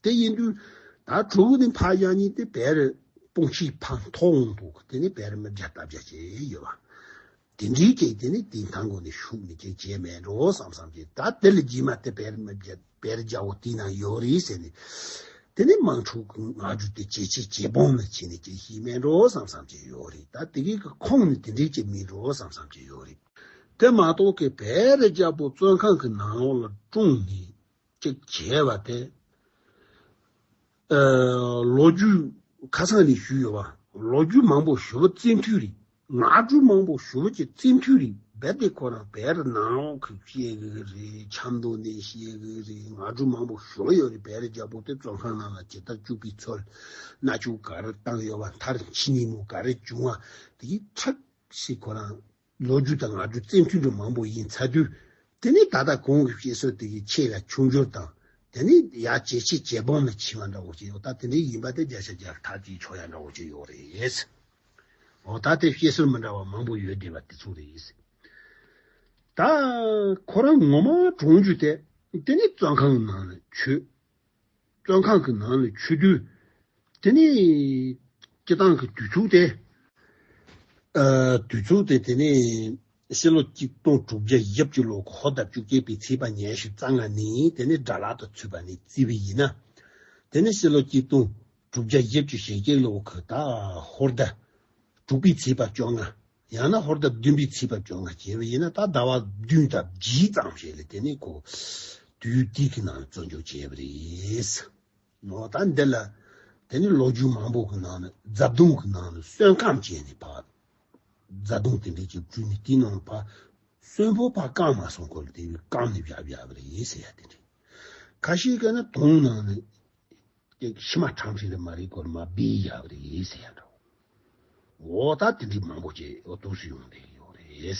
དེ་ཡིན་དུས་ད་གྲུ་གུ་ནི་ཕར་བཞག་ནས་དེ་བེ་རི་དཔུང་ཤེད་ཕར་མཐོ་འོང་དུས། དེ་ནི་བེ་རི་མི་བརྒྱ་རྟ་བརྒྱ་ཅིག་ཡོད་པ། དེ་འདྲའི་ཅིག་དེ་ནི་དེ་མཐའ་འཁོར་ནས་ཤུགས་ནི་ཅིག་བྱས་མེད་འགྲོ་བསམ་བསམ་ཅིག་ད་དེ་ལ་རྗེས་མ་དེ་བེ་རི་མི་བརྒྱ་བེ་རི་རྒྱལ་པོ་དེའི་ནང་ཡོད་རེད་ཟེར་ནས། དེ་ནི་དམག་འཁྲུག་གི་ང་རྒྱུ་དེ་ཇེ་ཆེ་ཇེ་སྦོམ་ལ་ཕྱིན་ནས་ཅིག་ཤེས་མེད་འགྲོ་བསམ་བསམ་ཅིག་ཡོད་རེད། ད་དེ་གི་གི་ཁོངས་ནི་དེ་འདྲའི་ཅིག་མིན་འགྲོ་བསམ་བསམ་ཅིག་ཡོད་རེད། དེ་མ་གཏོགས་ཀྱི་བེ་རི་རྒྱལ་པོ་བཙོན་ཁང་གི་ནང་ལོགས་ལ་བཀྲོངས་ནས་ཅིག་བྱས་པ་དེ། ཨ། ལོ་རྒྱུས་ཁ་སང་ནས་ཞུས་ཡོད་པ། ལོ་རྒྱུས་མང་པོ་ཞེ་པོ་བཙན་ཐོས་རེད། ངག་རྒྱུན་མང་པོ་ཞེ་པོ་ཅིག་བཙན་ཐོས་རེད། རྦད་དེ་ཁོ་རང་བེ་རི་ནང་ལོགས་ཀྱི་བཤད་གི་རེད། ཆབ་མདོ་ནས་བཤད་གི་རེད། ངག་རྒྱུན་མང་པོ་ཞེ་པོ་ཡོད་རེད། བེ་རི་རྒྱལ་པོ་དེ་བཙོན་ཁང་ནང་ལ་ཇི་ལྟར་བཅུག་པའི་ཚུལ། མནར་གཅོད་ག་རེ་བཏང་ཡོད་པ། མཐར་འཆི་ཉེས་མོ་ག་རེ་བྱུང་བ། དེ་གི་ཁྲག་ཞིག་ཁོ་རང་ལོ་རྒྱུས་དང་ངག་རྒྱུན་བཙན་ཐོས་འདྲ་མང་པོ་ཡིན་ཚར་དུས། དེ་ནས་ད་ལྟ་གོང་གི་བཤད་སྲོལ་དེ་གི་ཆེ་ལ་ཆུང་འགྱུར་དང་། དེ་ནས་ཡར་ཇེ་ཆེ་ཇེ་སྦོམ་ལ་ཕྱིན་པ་འདྲ་བོ་ཅིག་ཡོད། ད་དེ་འདྲའི་ཡིན་པ་དེ་བརྒྱ་ཆ་བརྒྱ་ཐག་གཅོད་ཆོག་ཡ་འདྲ་བོ་ཅིག་ཡོད་རེད། འོ་ད་དེ་བཤད་སྲོལ་མི་འདྲ་བ་མང་པོ་ཡོད་བསྡད་པ་དེ་ཚོ་རེད། ད་ཁོ་རང་ངོ་མ་གྲོངས་རྒྱུ་དེ། དེ་ནས་བཙོན་ཁང་ནང་ལ་ཆུད། བཙོན་ཁང་གི་ནང་ལ་ཆུད་དུས། དེ་ནས་སྤྱི་བཏང་གི་དུས་ཚོད་དེ། ཨ། དུས་ཚོད་དེ་དེ་ནས་ཕྱི་ལོ་གཅིག་སྟོང་དྲུག་བརྒྱ་བཞི་བཅུ་ལོ་གི་ཧོར་ཟླ་བཅོ་བརྒྱད་པའི་ཚེས་པ་ཉི་ཤུ་རྩ་ལྔ་ནས་དེ་ནས་དགྲ་ལག་ཏུ་ཚུད་པ་ནས་བརྩིས་པ་ཡིན་ན། དེ་ནས་ཕྱི་ལོ་གཅིག་སྟོང་དྲུག་བརྒྱ་བཞི་བཅུ་ཞེ་བརྒྱད་ལོ་གི་ད་ཧོར་ཟླ་དྲུག་པའི་ཚེས་པ་བཅོ་ལྔ། ཡང་ན་ཧོར་ཟླ་བདུན་པའི་ཚེས་པ་བཅོ་ལྔ་བྱས་པ་ཡིན་ན། ད་ཟླ་བ་བདུན་དང་བརྒྱད་ཙམ་ཞིག་ལ་དེ་ནས་ཁོ་དུས་དེ་གི་ནང་བཙོན་འཇུག་བྱས་པ་རེད། འོ་ད་འདི་ལ་དེ་ནི་ལོ་རྒྱུས་མང་པོ་གི་ནང་ནས་རྫ་དུང་གི་ནང་ནས་བཙོན་ཁང་བྱས་ནས་ཕར། རྫ་དུང་དེ་འདྲའི་ཅིག་བྲུས་ནས་དེའི་ནང་ལ་ཕར་གསོན་པོ་ཕར་བཀང་མ་སོང་། ཁོ་ལ་དེ་བཀང་ནས་བཞག་བཞག་པ་རེད་ཟེར་ཡ་དེ་འདྲ། ཁ་ཤས་ཀྱིས་ནི་དུང་ནང་ནས་ཅིག་ཤི་མ་ཁྲང་ཁྲི་རེད་མ་རེད། ཁོ་ལ་མར་སྦས་བཞག་པ་རེད་ཟེར་ཡ་འདྲ་བོ། འོ་ད་དེ་འདྲའི་མང་པོ་ཅིག་འོ་འདུག་སེ་ཡོང་བསྡད་ཡོད་རེད།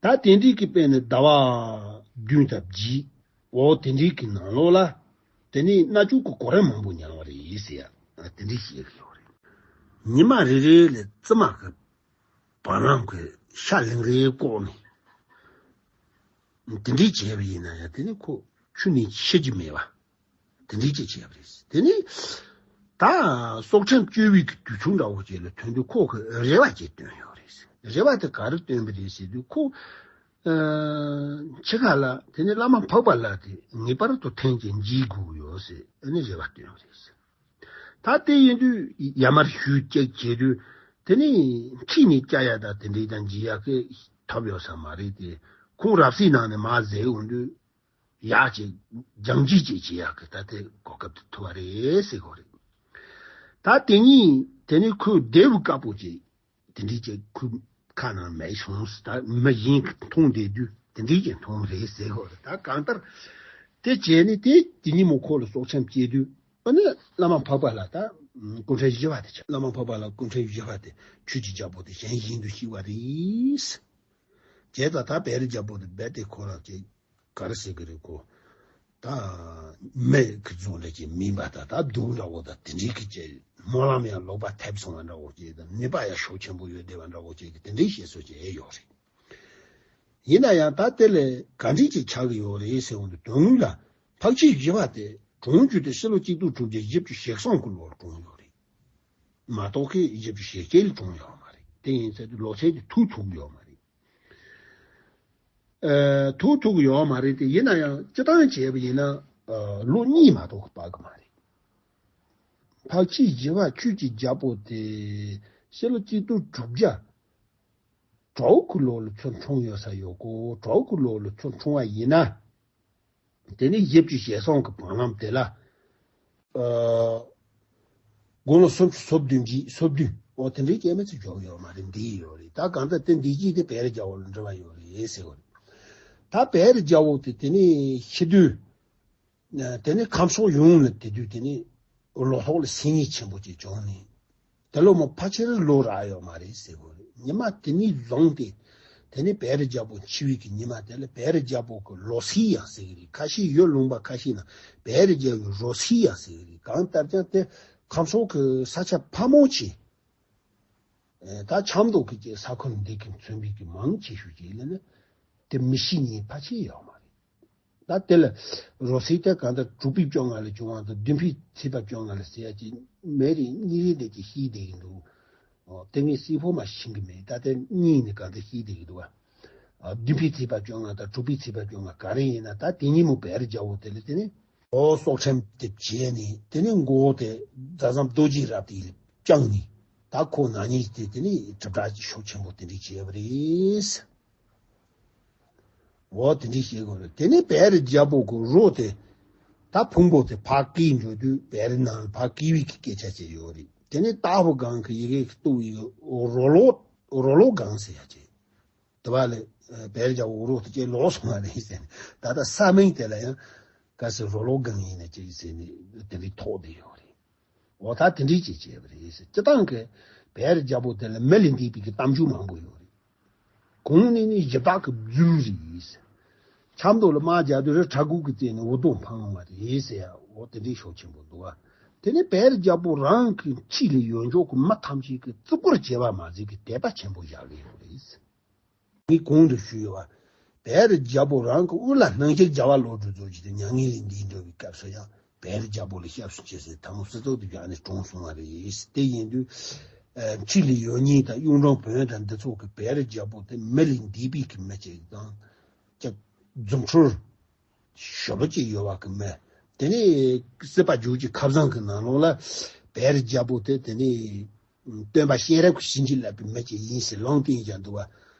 ད་དེ་འདྲའི་གི་དཔེར་ན་ཟླ་བ་བདུན་དང་བརྒྱད། འོ་དེ་འདྲའི་གི་ནང་ལོགས་ལ། དེ་ནས་མནར་གཅོད་ཀྱི་གོ་རིམ་མང་པོ་མྱངས་པ་རེད་ཟེར་ཡ། དེ་འདྲའི་བཤད་གི་ཡོད་རེད། ཉི་མ་རེ་རེ་ལ་བཙུན་མ་གི་བར་ལམ་གི་ཤ་ལིང་རེ་བཀོག་ནས། དེ་འདྲའི་བྱས་པ་ཡིན་ན་ཡང་དེ་ནི་ཁོ་ཆུ་ནས་ཤི་རྒྱུ་མེད་པ། དེ་འདྲའི་ཅིག་བྱས་པ་རེད། དེ་ནི་ད་སྲོག་ཁྲིམས་གཅོད་པའི་གི་དུས་ཚོད་འདྲ་བོ་ཅིག་ལ་ཐོན་དུས་ཁོ་གི་རེ་བ་ཅིག་བཏོན་ཡོད་རེད། རེ་བ་དེ་ག་རེ་བཏོན་པ་རེད་ཟེར་དུས་ཁོ། ཨ། འཆི་ཁ་ལ་དེ་ནི་བླ་མ་འཕགས་པ་ལྷ་དེ་ངེས་པར་དུ་ཐེངས་གཅིག་མཇལ་དགོས་ཀྱི་ཡོད་ཟེར། ཨ་ནི་རེ་བ་བཏོན་པ་རེད། ད་དེ་ཡིན་དུས་ཡར་མར་ཞུས་ཅིག་བྱེད་དུས། དེ་ནི་འཁྲིས་ནས་སྐྱེལ་ཡ་དང་དེ་འདྲའི་དང་མཇལ་ཡ་གི་ཐབས་ཡོད་ས་མ་རེད་དེ། ཁོང་རབ་གསལ་ནང་ནས་མར་འཛེགས་འོང་དུས། ཡག་ཅིག་སྦྱང་བརྩོན་ཅིག་བྱེད་ཡག་གི་ད་དེ་གོ་སྐབས་དེ་ཐོབ་པ་རེད་ཟེར་གོ་རེད། ད་དེ་གཉིས་དེ་ནི་ཁོས་བདེ་བོ་དཀར་པོ་ཅིག་དེ་འདྲའི་ཅིག་ཁོའི་ཁ་ནང་མེད་བྱུང་། ད་མི་གཞན་གྱིས་མཐོང་བསྡད་དུས་དེ་འདྲའི་ཅིག་མཐོང་རེད་ཟེར་གོ་རེད། ད་གང་ལྟར་དེ་བྱས་ནས་དེ་དེ་ཉིན་མོ་ཁོ་ལ་སྲོག་ཁྲིམས་བཅད་དུས། ཨ་ནི་བླ་མ་འཕགས་པ་ལྷ་ད་སྐུ་ཕྲེང་བཞི་པ་དེ་ཆགས། བླ་མ་འཕགས་པ་ལྷ་སྐུ་ཕྲེང་བཞི་པ་དེ་ཆོས་ཀྱི་རྒྱལ་པོ་དེ་གཞན་བཞིན་དུ་གཤེགས་པ་རེད། བྱས་ཙང་ད་བེ་རི་རྒྱལ་པོ་དེ་རྦད་དེ་ཁོ་རང་ཅིག་ག་རེ་ཟེར་གི་རེད། ཁོ་ད་མི་གི་བཟོ་འདྲ་ཅིག་མིན་པ་དང་། ད་གདུགས་འདྲ་བོ་དང་དེ་འདྲའི་གི་ཅིག་སྨོན་ལམ་ཡང་ལོག་པ་ཐེབས་སོང་བ་འདྲ་བོ་ཅིག་དང་། ནུས་པ་ཡང་ཤུགས་ཆེན་པོ་ཡོད་བསྡད་པ་འདྲ་བོ་ཅིག་གི་དེ་འདྲའི་བཤད་སྲོལ་ཅིག་ཡོད་རེད། ཡིན་ན་ཡང་ད་དེ་ལས་ག་འདྲ་ཅིག་ཆགས་ཀྱི་ཡོད་རེད་ཟེར་འོང་དུས། དོན་དངོས་ལ་འཕགས་ཆེན་བཞི་པ་དེ་གྲོངས་རྒྱུ་དེ་ཕྱི་ལོ་གཅིག་སྟོང་དྲུག་བརྒྱ་བཞི་བཅུ་ཞེ་གསུམ་གྱི་ལོར་གྲོངས་ཡོད་རེད། མ་གཏོགས་ཁོ་བཞི་བཅུ་ཞེ་བརྒྱད་ལ་གྲོངས་ཡོད་མ་རེད། དེ་ཡིན་ཚེ་ལོ་ཚད་དེ་ཐུག་ཐུབ་ཡོད་མ་རེད། ཨ། ཐུག་ཐུབ་ཡོད་མ་རེད་དེ། ཡིན་ན་ཡང་སྤྱིར་བཏང་བྱས་པ་ཡིན་ན། ཨ། ལོ་གཉིས་མ་གཏོགས་ཀྱི་འཕགས་ཀྱི་མ་རེད། འཕགས་ཆེན་བཞི་པ་ཆོས་ཀྱི་རྒྱལ་པོ་དེ་ཕྱི་ལོ་གཅིག་སྟོང་དྲུག་བརྒྱ་དྲུག་གི་ལོ་ལ་ཚུར་འཁྲུངས་ཡོད་ས་ཡོད་གོ། དྲུག་གི་ལོ་ལ་ཚུར་འཁྲུངས་པ་ཡིན་ན། དེ་ནི་བཞི་བཅུ་ཞེ་གསུམ་གྱི་བར་ལམ་དེ་ལ། ཨ། དགུང་ལོ་སུམ་ཅུ་སོ་བདུན་གྱི་སོ་བདུན། འོ་དེ་འདྲའི་སྐྱེས་མ་ཚོ་འབྱོར་ཡོད་མ་རེད། འདི་ཡོད་རེད། ད་གང་ལྟར་དེ་འདི་གཅིག་དེ་བེ་རི་རྒྱལ་པོ་ལ་འབྲེལ་བ་ཡོད་རེད་ཟེར་བ་རེད། ད་བེ་རི་རྒྱལ་པོ་དེ་དེ་ནས་ཤི་དུས། དེ་ནས་ཁམས་ཕྱོགས་ཡོངས་ལ་དེ་དུས་དེ་ནས་ལོ་ཏོག་ལ་སེམས་ཉིད་ཆེན་པོ་ཅིག་བྱུང་ནས། དེ་ལོ་མོ་ཕལ་ཆེར་ལོ་རག་ཡོད་མ་རེད་ཟེར་གོ་རེད། ཉི་མ་དེ་ནས་བཟུང་སྟེ། དེ་ནས་བེ་རི་རྒྱལ་པོ་འཆི་བའི་གི་ཉི་མ་དེ་ལ་བེ་རི་རྒྱལ་པོ་གི་རོ་སི་ཡང་ཟེར་གི་རེད། ཁ་ཤས་ཡུལ་ལུང་པ་ཁ་ཤས་ན་བེ་རི་རྒྱལ་པོའི་རོ་སི་ཡང་ཟེར་གི་རེད། གང་ལྟར་ཀྱང་དེ་ཁམས་ཕྱོགས་ཀྱི་ས་ཆ་ཕ་མོ་ཆེ། ད་ཆབ་མདོ་གི་ཅིག་ས་ཁུལ་འདི་གི་མཚོན་པའི་གི་མང་ཆེ་ཤོས་ཅིག་ལ་ནི་དེ་མི་ཤི་ཉིན་ཕལ་ཆེར་ཡོད་མ་རེད། ད་དེ་ལ་རོ་སི་དེ་གང་ལྟར་དྲུག་པའི་བཅོ་ལྔ་ལ་བྱུང་བ་དང་བདུན་པའི་ཚེས་པ་བཅོ་ལྔ་ལ་ཟེར་ཡ་ཅིག་མེད་རེད། གཉིས་རེ་འདི་ཅིག་ཤི་བསྡད་ཀྱི་འདུག་ཨོ། དེ་ངས་གསལ་པོ་མ་ཤེས་ཀྱི་མེད། ད་དེ་གཉིས་ནི་གང་ལྟར་ཤི་བསྡད་ཀྱི་འདུག་ཨ། བདུན་པའི་ཚེས་པ་བཅོ་ལྔ་དང་དྲུག་པའི་ཚེས་པ་བཅོ་ལྔ་ག་རེ་ཡིན་ན། ད་དེ་ཉིན་མོ་བེ་རི་རྒྱལ་པོ་དེ་ལ་དེ་ནི་ཨོ་སྲོག་ཁྲིམས་དེ་བྱས་ནས། དེ་ནི་མགོ་བོ་དེ་ཛ་ཛམ་རྡོ་རྗེ་རབ་དེ་བརྐྱངས་ནས། ད་ཁོ་ན་ནིང་དེ་དེ་ནི་གྲུབ་རྟགས་ཀྱི་ཤུགས་ཆེན་པོ་དེ་འདྲ་བྱས་པ་རེད། འོ་དེ་འདྲ་བྱེད་དགོས་རེད། དེ་ནས་བེ་རི་རྒྱལ་པོ་གི་རོ་དེ། ད་ཕུང་པོ་དེ་ཕར་བསྐྱལ་འགྲོ་དུས་བེ་རི་ནང་ལ་ཕར་བསྐྱལ་བའི་གི་སྐད་ཆ་བྱས་ཡོད་རེད། དེ་ནས་ཏཱ་ཧོ་སྒང་གི་ཡི་གེ་གཏུབ་ཡོད། རོ་ལོ། རོ་ལོ་སྒང་ཟེར་ཡ་ཅིག་དེ་བ་ལས་བེ་རི་རྒྱལ་པོ་རོ་དེ་ཅིག་ལོག་སོང་བ་རེད་ཟེར་ནས། ད་ལྟ་ས་མིང་དེ་ལ་ཡང་ག་ཟེར། རོ་ལོ་སྒང་ཡིན་ན་ཅིག་ཟེར་ནས་དེ་འདྲའི་ཐོག་བསྡད་ཡོད་རེད། འོ་ད་དེ་འདྲའི་ཅིག་བྱས་པ་རེད་ཟེར། སྤྱིར་བཏང་གི་བེ་རི་རྒྱལ་པོ་དེ་ལ་མི་ལས་འདས་པའི་གི་གཏམ་རྒྱུད་མང་པོ་ཡོད་རེད། གོང་ནས་ནི་གཞི་བདག་གི་རྫུ་རེད་ཟེར། ཆབ་མདོ་ལ་དམག་རྒྱག་དུས་རི་བྲག་གུག་གི་རྩེ་ནས་འུ་སྡུག་འཕངས་ཡོང་བ་རེད་ཟེར་ཡ། འོ་དེ་འདྲའི་ཤུགས་ཆེན་པོ་འདུག་བ། དེ་ནས་བེ་རི་རྒྱལ་པོ་རང་གི་འཁྲིས་ལ་ཡོད་འཇོག་གི་མི་ཐམས་ཅད་ཀྱིས་བརྩི་བཀུར་བྱས་པ་མ་ཟད་ཀྱི་དད་པ་ཆེན་པོ་བཞག་གི་ཡོད་རེད། ངས་གོང་དུ་ཞུས་ཡོད་པ། བེ་རི་རྒྱལ་པོ་རང་གི་དབུ་ལ་སྣང་བྱེད་རྒྱལ་བ་བློ་གྲོས་རྫོགས་ཀྱི་དེ་མྱ་ངན་ལས་འདས་འགྲོ་བའི་སྐབས་སུ་ཡང་བེ་རི་རྒྱལ་པོ་ལ་སྐྱབས་སུ་མཆི་ཟེར་ཐལ་མོ་སྲིད་ཚོགས་དེ་བཞག་ནས་གྲོངས་སོང་བ་རེད། དེ་ཡིན་དུས། ཨ། འཁྲིས་ལ་ཡོད་མཁན་དང་གཡུང་དྲུང་བོན་དང་འདི་ཚོ་གི་བེ་རི་རྒྱལ་པོ་དེ་མི་ལས་འདས་པའི་གི་མི་ཅིག་དང་། ཅིག་རྫུ་འཕྲུལ་ཞེ་པོ་ཅིག་ཡོད་པ་གི་མི། དེ་ནས་སྲིད་པ་འཇུག་གི་ཁ་བཟང་གི་ནང་ལོགས་ལ་བེ་རི་རྒྱལ་པོ་དེ། དེ་ནས་སྟོན་པ་གཤེན་རབ་ཀྱིས་བྱིན་གྱིས་བརླབས་པའི་མི་ཅིག་ཡིན་ཟེར་ལུང་བསྟན་བཞག་འདུག་བ།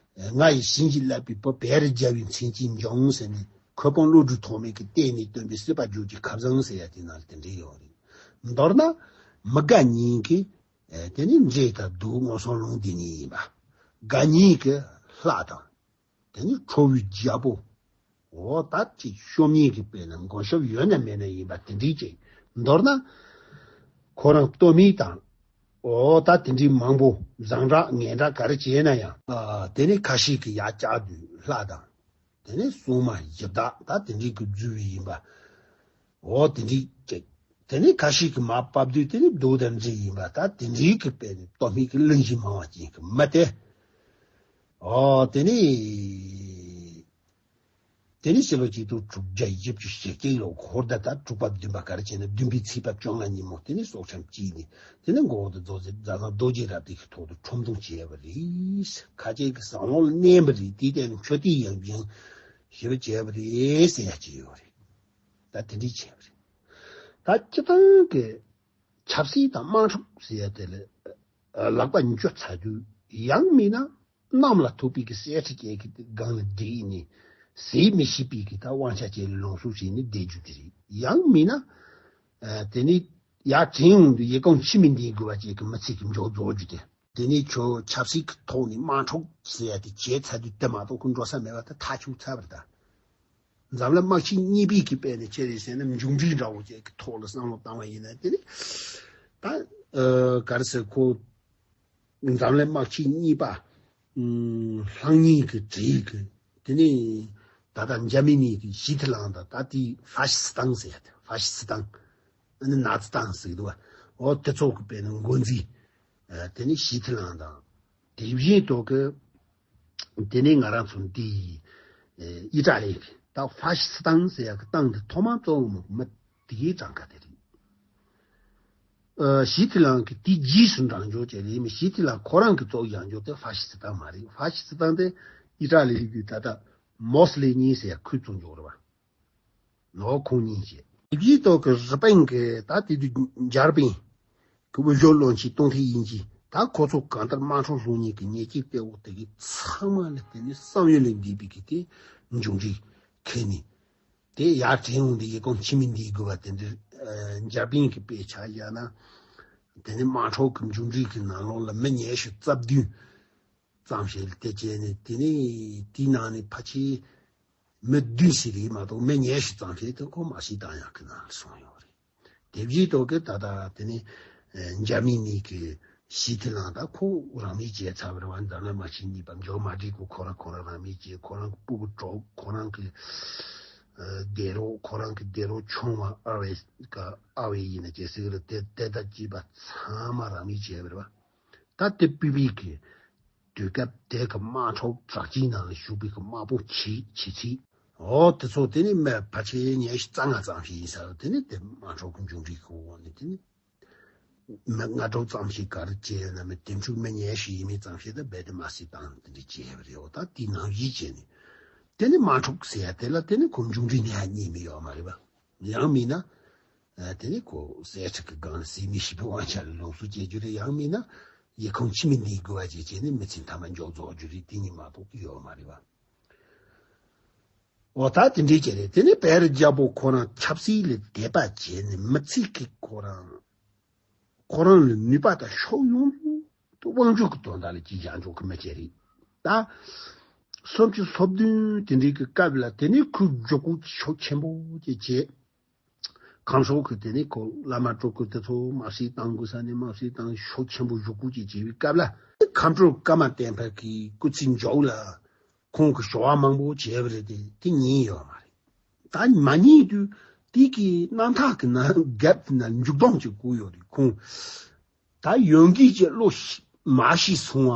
ང་ཡིས་བྱིན་གྱིས་བརླབས་པའི་བུ་བེ་རི་རྒྱལ་བའི་མཚན་གྱིས་འབྱུང་ཟེར་ནས། མཁས་དཔོན་བློ་གྲོས་ཐོགས་མེད་ཀྱིས་བསྟན་ནས་སྟོན་པའི་སྲིད་པ་འཇུག་གི་ཁ་བཟང་ཟེར་ཡ་དེ་ནང་ལ་དེ་འདྲ་ཡོད་རེད། མདོར་ན་མི་དགའ་ཉིད་ཀྱི། ཨེ། དེ་ནི་འདྲེ་དང་གདུགས་མངོན་སུམ་ལུང་འདི་ཉིད་ཡིན་པ། དགའ་ཉིད་ཀྱི་ལྷ་དང་། དེ་ནི་ཁྲོ་བོའི་རྒྱལ་པོ། འོ་ད་ཅིག་ཤོམ་ཉིད་ཀྱི་དཔེ་ན་མགོན་ཞབས་ཡོད་ན་མེད་ན་ཡིན་པ་དེ་འདྲའི་ཅིག་མདོར་ན་ཁོ་རང་སྟོད་སྨད་དང་། འོ་ད་དེ་འདྲའི་མང་པོ། བཟང་དྲགས་ངན་དྲགས་ག་རེ་བྱས་ན་ཡང་། ཨ། དེ་ནི་ཁ་ཤས་ཀྱིས་ཡར་བཀྱག་དུས་ལྷ་དང་། དེ་ནས་སྲུང་མ་གཞི་བདག་ད་དེ་འདྲའི་གི་རྫུ་བི་ཡིན་པ། འོ་དེ་འདྲའི་ཅིག་དེ་ནས་ཁ་ཤས་ཀྱིས་མར་ཕབ་དུས་དེ་ནས་བདུད་དང་འདྲེ་ཡིན་པ། ད་དེ་འདྲའི་གི་དཔེ་ནི་སྟོད་སྨད་ཀྱི་གླེང་གཞི་མང་བ་ཅན་གྱི་མི་དེ། འོ་དེ་ནས་དེ་ནས་ཕྱི་ལོ་ཆིག་སྟོང་དྲུག་བརྒྱ་བཞི་བཅུ་ཞེ་གཅིག་ལོ་ཧོར་ཟླ་ད་དྲུག་པ་བདུན་པ་ག་རེ་བྱས་ན་བདུན་པའི་ཚེས་པ་བཅོ་ལྔ་ཉིན་མོ་དེ་ནས་སྲོག་ཁྲིམས་བཅད་ནས། དེ་ནས་མགོ་བོ་དེ་རྡོ་རྗེ་རྫ་ནག་རྡོ་རྗེ་རབ་བརྟན་གྱི་ཐོག་ཏུ་ཁྲིམས་ཐུང་བྱས་པ་རེད། ཁ་ཆེ་གི་བཟང་ལོག་ལ་གནས་པ་རེད། དེའི་སྟེང་ནས་མཆོད་རྟེན་ཡང་བཞེངས་ཞེས་པ་བྱས་པ་རེད་ཟེར་ཡ་ཅིག་ཡོད་རེད། ད་དེ་འདྲས་བྱས་པ་རེད། ད་སྤྱིར་བཏང་གི་ཆབ་སྲིད་དང་དམག་འཁྲུག་ཟེར་ཡ་དེ་ལ་ལག་པ་འཇུ་ཚར་དུས། ཡང་མིན་ན་གནམ་ལ་ཐུག་པའི་གི་གསེར་ཁྲི་ཅན་གྱི་སྒང་ལ་བསྒྲིགས་ནས་ཟས་མི་ཤེས་པའི་གི་ད་དབང་ཆ་ཅན་ལ་ལུང་ཟུར་བྱས་ནས་བསྡད་རྒྱུ་དེ་རེད། ཡང་མིན་ན། ཨ། དེ་ནས་ཡར་དྲན་འོང་དུས་ཡི་གུང་འཆི་མེད་འདས་དགོས་པ་ཅན་གྱི་མི་ཚེ་གི་མཇུག་རྫོགས་རྒྱུ་དེ། དེ་ནས་ཁྱོད་ཆབ་སྲིད་ཀྱི་ཐོག་ནས་དམག་འཁྲུག་ཟེར་ཡ་དེ་བྱས་ཚར་དུས་དེ་མ་གཏོགས་ཁོ་འགྲོ་ས་མེད་པ་དེ་ཐག་ཆོད་ཚར་བ་རེད་ད། འཛམ་གླིང་དམག་ཆེན་གཉིས་པའི་གི་དཔེ་ནས་ཅི་རེད་ཟེར་ན། མཇུག་འབྲས་འདྲ་བོ་ཅིག་གི་ཐོག་ལ་བསམ་བློ་བཏང་བ་ཡིན་ན། དེ་ནི་ད། ཨ། ག་རེ་ཟེར། ཁོ་འཛམ་གླིང་དམག་ཆེན་གཉིས་པ། ཨུམ། ལྷང་ཉིན་གྱི་གྲས་ཀྱི། དེ་ནི་ད་ལྟ་འཇར་མ་ནི་གི་ཞི་ཐི་ལང་དང་། ད་དེའི་ཧྥ་ཤི་སི་ཏང་ཟེར་ཡ་དེ། ཧྥ་ཤི་སི་ཏང་། ཨ་ནི་ནཱ་ཛི་ཏང་ཟེར་གི་འདུག་བ། འོ་དེ་ཚོ་གི་དཔེ་ནི་འགོ་འཛིན། ཨ། དེ་ནི་ཞི་ཐི་ལང་དང་། དེ་བཞིན་དུ་གི། དེ་ནས་ང་རང་ཚོ་འདི། ཨེ། ཨི་ཏྲ་ལི་གི་ད་ཧྥ་ཤི་སི་ཏང་ཟེར་ཡ་གི་ཏང་དེ་ཐོག་མར་བཙུགས་མི་དེ་གི་གྲངས་ཀ་དེ་རེད། ཨ། ཞི་ཐི་ལང་གི་དེ་རྗེས་སུ་འབྲང་འགྱོ་བྱས་རེད། མི་ཞི་ཐི་ལང་ཁོ་རང་གི་བཙུགས་བཞག་འགྱོ་དེ་ཧྥ་ཤི་སི་ཏང་མ་རེད། ཧྥ་ཤི་སི་ཏང་དེ་ཨི་ཏྲ་ལི་གི་ད་ལྟ་མོ་སི་ལི་ནི་ཟེར་ཡ་ཁོས་བཙུགས་འགྱོ་རེད་བ། ནོ་ཁོང་གཉིས་བྱས། དེ་བཞིན་དུ་གི་རི་པིན་གི་ད་དེ་དུས་འཇར་པན་གི་དབུ་བཞུགས་བློན་ཆེན་ཏུང་ཧྥེ་དབྱིན་ཇི། ད་ཁོ་ཚོ་གང་ལྟར་དམག་འཁྲུག་སློང་ཉེན་གི་ཉེས་ཆད་སྤྲད་འོག་དེ་གི་ཚང་མ་ལ་དེ་ནི་བསམ་ཡུལ་ལས་འདས་པའི་གི་དེ་མཇུག་འབྲས་འཁེལ་ནས། དེ་ཡར་དྲན་འོང་དུས་ཡི་གུང་འཆི་མེད་འདས་དགོས་པ་དེ་འདྲ། ཨ། འཇར་པན་གི་དཔེ་ཆ་བཞག་ན། དེ་ནི་དམག་འཁྲུག་གི་མཇུག་འབྲས་གི་ནང་ལོགས་ལ་མི་ཉི་ཤུ་རྩ་བདུན་ཙམ་ཞིག་ལ་དེ་བྱས་ནས། དེ་ནི་དེའི་ནང་ནས་ཕལ་ཆེར་ མི་བདུན་ཞིག་རེད་མ་གཏོགས་མི་ཉེར་ཞིག་ཙམ་ཞིག་དེ་ཁོ་མ་ཤི་བཏང་ཡག་གི་ནང་ལ་སོང་ཡོད་རེད། དེ་བཞིན་དུ་གི་ད་ལྟ་དེ་ནི་འཇར་མི་ནི་གི་ཞི་ཐི་ལང་ད་ཁོ་རང་མི་བྱས་ཚར་བ་རེད་བ། འཛམ་གླིང་མ་ཤི་གཉིས་པ་འཇོ་མ་ཌི་ཁོ་ཁོ་རང་ཁོ་རང་རང་མི་བྱས། ཁོ་རང་གི་སྤུ་གུ་གྲོགས་ཁོ་རང་གི་ཨ་སྡེ་རོགས་ཁོ་རང་གི་སྡེ་རོགས་ཆུང་བ་ཨ་ཝེ་ག་ཨ་ཝེ་ཡིན་ན་ཅེ་སི་གི་རེད། དེ་དེ་ད་ཅི་པ་ཚང་མ་རང་མི་བྱས་པ་རེད་བ། ད་དེ་པི་པི་གི་དུས་སྐབས་དེ་གི་དམག་འཁྲུག་དྲག་ཅིག་ནང་ལ་ཞུགས་པའི་གི་དམག་དཔུང་ཇི་ཇི་ཚིག་འོ་དེ་ཚོ་དེ་ནི་མི་ཕལ་ཆེར་ཉི་ཤུ་རྩ་ལྔ་ཙམ་ཞིག་ཡིན་ས་རེད། དེ་ནི་དེ་དམག་འཁྲུག་གི་མཇུག་འབྲས་ཀྱི་འོག་ནས་དེ་ནི་མི་ལྔ་དྲུག་ཙམ་ཞིག་ག་རེ་བྱས་ཡོད་ན་མི་དེ་འཕྲུལ་མི་ཉི་ཤུ་ཡས་མས་ཙམ་ཞིག་ད་རྦད་དེ་མ་སྲིད་བཏང་དེ་འདྲ་བྱས་པ་རེད། འོ་ད་དེ་ནང་བཞིན་བྱས་ནས་དེ་ནི་དམག་འཁྲུག་ཟེར་ཡ་དེ་ལ་དེ་ནི་ཁོ་མཇུག་འབྲས་ནི་ཡང་རྙེད་མི་ཡོད་མ་རེད་པ། ཡང་མིན་ན། ཨ་དེ་ནི་ཁོ་གསེར་ཁྲི་གི་སྒང་ལ་གཟིགས་མི་ཞིག་པའི་དབང་ཆ་ལ་ལུགས་སྲོལ་སྐྱེལ་རྒྱུ་རེད། ཡང་མིན་ན་ཡི་ཁུངས་ཆི་མི་འདིའི་དགོས་པ་བྱས་བྱས་ནས་མི་ཚེ་མཐའ་མ་མཇུག་རྫོགས་རྒྱུ་རེད། དེ་གཉིས་མ་གཏོགས་ཡོད་མ་རེད་བ། འོ་ད་དེ་འདྲའི་ཅིག་རེད། དེ་ནི་བེ་རི་རྒྱལ་པོ་ཁོ་རང་ཆབ་སྲིད་ལས་འདས་པ་བྱས་ནས་མི་ཚེ་གི་ཁོ་རང་ཁོ་རང་ལ་ནུས་པ་དང་ཕྱོགས་ཡོངས་རྫོགས་དབང་སྒྱུར་གྱི་དོན་དག་ལ་ཅིག་བཞག་འཇོག་གི་མི་བྱེད་རེད། ད་སུམ་ཅུ་སོ་བདུན་དེ་འདྲའི་གི་སྐབས་ལ་དེ་ནི་ཁོའི་མགྱོགས་པོ་ཤུགས་ཆེན་པོ་ཅིག་བྱས། ཁམས་ཕྱོགས་ཀྱི་དེ་ནི་ཁོ་བླ་མ་སྤྲུལ་སྐུ་དེ་ཚོ་དམར་གསོད་བཏང་དགོས་ས་ནས་དམར་གསོད་བཏང་ཤུགས་ཆེན་པོ་ཞུགས་སྐུལ་ཅིག་བྱས་པའི་སྐབས་ལ། ཁམས་སྤྲུལ་ཀརྨ་བསྟན་འཕེལ་གྱི་སྐུ་ཚེ་མཇུག་ལ་ཁོང་གི་ཞུ་བ་མང་པོ་བྱས་པ་རེད་དེ་དེ་ཉན་ཡོད་མ་རེད། ད་མ་ཉན་དུས་དེ་གི་རྣམ་ཐར་གྱི་ནང་རྒྱབ་ན་མཇུག་སྡོམ་ཅིག་བསྐུར་ཡོད་རེད། ཁོང་ད་ཡོན་གྱི་ཅེས་བློ་ཤི་མ་ཤི་སོང་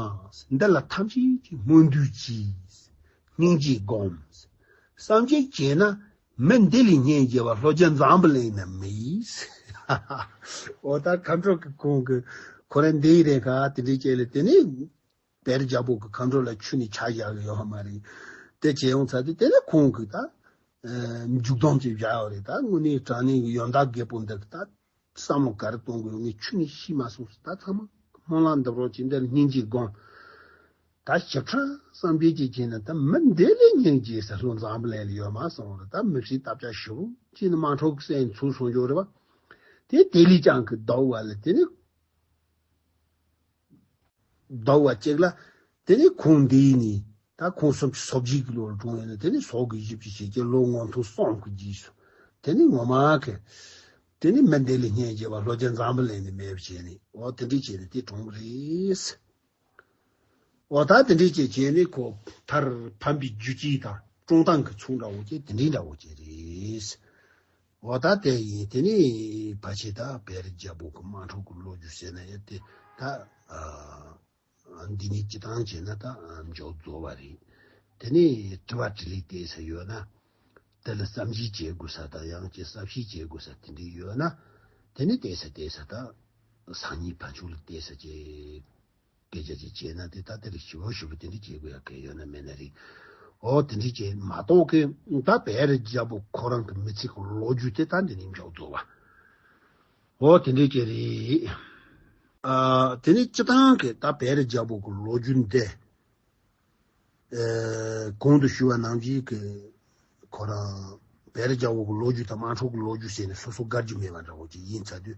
བ། འདི་ལ་ཐམས་ཅད་ཀྱིས་སྨོན་འདུན་གྱིས་སྙིང་རྗེ་སྒོམས། བསམ་གྱིས་བྱས་ན་མི་འདི་ལས་སྙིང་རྗེ་བ་ལྷོ་རྒྱལ་འཛམ་བུ་གླིང་ན་མེད། འོ་ད་ཁམས་སྤྲུལ་གྱི་ཁོང་གི་ཁོ་རང་འདི་རེད་ག་དེ་འདྲའི་ཅེས་ལ་དེ་ནི་བེ་རི་རྒྱལ་པོ་གི་ཁམས་སྤྲུལ་ལ་ཆུ་ནི་ཆ་བཞག་གི་ཡོད་མ་རེད། དེ་བྱས་ཡོང་ཚར་དུས་དེ་ནི་ཁོང་གི་ད་མཇུག་སྡོམ་ཅིག་བཞག་ཡོད་རེད། ད་དངོས་གནས་དྲང་གནས་ཀྱི་ཡོན་བདག་རྒད་པོ་འདི་གི་ད། བསམ་བློ་ག་རེ་གཏོང་དགོས། ངས་ཆུ་ནི་ཤི་མ་སོང་ཟེར། ད་ཚང་མ་སྨོན་ལམ་འདེབས་རོགས་བྱེད། འདིར་སྙིང་རྗེ་སྒོམས། ད་ཞིབ་ཕྲ་བསམ་གྱིས་ཅིག་བྱས་ན་ད་མི་འདི་ལས་སྙིང་རྗེ་ཟེར་ལྷོ་འཛམ་བུ་གླིང་ལ་ཡོད་མ་སོང་རེད། ད་མི་ཚེ་བརྟག་དཔྱད་ཞིབ་པོ་བྱས་ན་དམག་འཁྲུག་སེལ་ཚུལ་སོང་འཇོག་རེད་པ། དེ་དེ་ལས་ཀྱང་གི་ཟླ་བ་ལ་དེ་ནི། ཟླ་བ་གཅིག་ལ། དེ་ནས་ཁོང་འདི་ནི་ད་ཁོང་སུམ་ཅུ་སོ་བརྒྱད་ཀྱི་ལོར་གྲོངས་ཡོད་ན། དེ་ནས་སོ་དགུ་བཞི་བཅུ་ཞེ་བརྒྱད་ལོ་ངོ་ཐུང་གསུམ་གྱི་རྗེས་སུ། དེ་ནས་ངོ་མ་གི། དེ་ནས་མི་འདི་ལས་སྙིང་རྗེ་བ་ལྷོ་རྒྱལ་འཛམ་བུ་གླིང་ནས་མེད་པ་བྱས་ནས། འོ་དེ་འདྲ་བྱས་ནས་དེ་གྲོངས་པ་རེད། འོ་ད་དེ་འདྲ་བྱས་བྱས་ནས་ཁོ་མཐར་ཕམ་པའི་རྒྱུ་ཅིག་དང་བཀྲོངས་སྟངས་ཀྱི་ཚུལ་འདྲ་བོ་ཅིག་དེ་འདྲའི་འདྲ་བོ་ཅིག་རེད། འོ་ད་དེ་ཡིན། དེ་ནས་ཕལ་ཆེར་ད་བེ་རི་རྒྱལ་པོ་གི་དམག་འཁྲུག་གི་ལོ་རྒྱུས་ཟེར་ན་ཡང་དེ་ད་ཨ་འདི་ནས་སྤྱི་བཏང་བྱས་ན་ད་མཇུག་རྫོགས་པ་རེད། དེ་ནས་དྲི་བ་དྲིས་ལན་བལྟས་ས་ཡོད་ན། དེ་ལ་བསམ་གཞིག་བྱེད་དགོས་ས་དང་ཡང་ཅིག་བསམ་ཤེས་བྱེད་དགོས་ས་དེ་འདྲ་ཡོད་ན། དེ་ནས་བལྟས་ས་བལྟས་ས་ད་སང་ཉིན་ཕན་ཆོད་ལ་བལྟས་ས་ཅིག་སྐད་ཆ་ཅིག་བྱས་ན་དེ་ད་དེ་རིགས་ཞིབ་པོ་ཞིབ་པོ་དེ་འདྲ་བྱེད་དགོས་ཡ་གལ་ཡོད་ན་མེད་ན་རེད། འོ་དེ་འདྲ་བྱས་མ་གཏོགས་ཀི་ད་བེ་རི་རྒྱལ་པོ་ཁོ་རང་གི་མི་ཚེ་གི་ལོ་རྒྱུས་དེ་ད་འདི་ནས་མཇུག་རྫོགས་པ། འོ་དེ་འདྲ་བྱས་རེད། ཨ་དེ་ནས་སྤྱི་བཏང་གི་ད་བེ་རི་རྒྱལ་པོ་གི་ལོ་རྒྱུས་འདི། ཨེ་གོང་དུ་ཞུས་པ་ནང་བཞིན་གྱི་ཁོ་རང་བེ་རི་རྒྱལ་པོ་གི་ལོ་རྒྱུས་དང་དམག་འཁྲུག་གི་ལོ་རྒྱུས་ཟེར་ནས་སོ་སོ་དགར་རྒྱུ་མེད་པ་འདྲ་བོ་ཅིག་ཡིན་ཚར་དུས།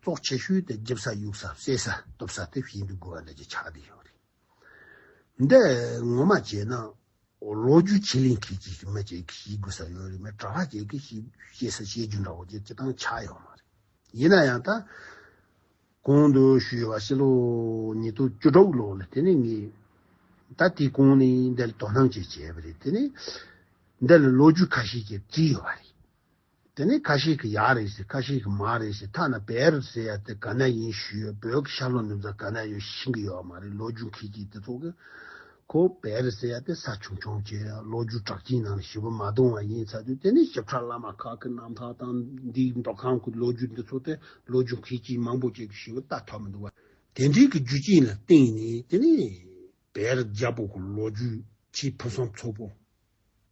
གཙོ་ཆེ་ཤོས་དེ་རྒྱབ་ས་གཡུག་ས་བསད་ས་གཏུབ་ས་དེ་བྱེད་འདུག་དགོས་པ་འདྲ་ཅིག་ཆགས་བསྡད་ཡོད་རེད། འདི་ངོ་མ་བྱས་ན་ལོ་རྒྱུས་ཆེད་ལས་མཁས་ཅིག་མི་ཅིག་གིས་ཤེས་དགོས་ས་ཡོད་རེད། མི་གྲྭ་པ་ཅིག་གིས་ཤེས་ཤེས་ས་བཤད་རྒྱུ་འདྲ་བོ་ཅིག་སྤྱི་བཏང་ཆགས་ཡོད་མ་རེད། ཡིན་ན་ཡང་ད། གོང་དུ་ཞུས་པ་ཕྱི་ལོ་ཉིས་སྟོང་བཅུ་དྲུག་ལོ་ལ་དེ་ནས་ངས་ད་དེའི་གོང་ནས་འདི་ལ་དོ་སྣང་ཅིག་བྱས་པ་རེད། དེ་ནས་འདི་ལ་ལོ་རྒྱུས་ཁ་ཤས་ཅིག་བྲིས་ཡོད་པ་རེད། དེ་ནས་ཁ་ཤས་ཀྱིས་ཡག་རེད་ཟེར། ཁ་ཤས་ཀྱིས་མ་རེད་ཟེར། ཐ་ན་བེ་རི་ཟེར་ཡ་དེ་ག་ན་ཡིན་ཞུས་ཡོད། བོད་ཀྱི་ཤར་ལྷོ་ནུབ་བྱང་ག་ན་ཡོད་ཤེས་ཀྱི་ཡོད་མ་རེད། ལོ་རྒྱུས་མཁས་ཅན་དེ་ཚོ་གིས། ཁོ་བེ་རི་ཟེར་ཡ་དེ་ས་ཆུང་ཆུང་བྱས་ཡ་ལོ་རྒྱུས་གྲགས་ཅན་ནང་ཞེ་པོ་མ་གཏོང་བ་ཡིན་ཚར་དུས། དེ་ནས་ཞིབ་ཕྲ་བླ་མ་ཁག་གི་རྣམ་ཐར་དང་འདིའི་མདོ་ཁམས་ཀྱི་ལོ་རྒྱུས་འདི་ཚོ་དེ་ལོ་རྒྱུས་མཁས་ཅན་མང་པོ་ཅིག་གིས་ཞེ་པོ་ལྟ་ཐུབ་མི་འདུག་བ། དེ་འདྲའི་གི་རྒྱུ་རྐྱེན་ལ་བརྟེན་ནས་དེ་ནས་བེ་རི་རྒྱལ་པོ་གི་ལོ་རྒྱུས་ཆེས་ཕུན་སུམ་ཚོགས་པོ།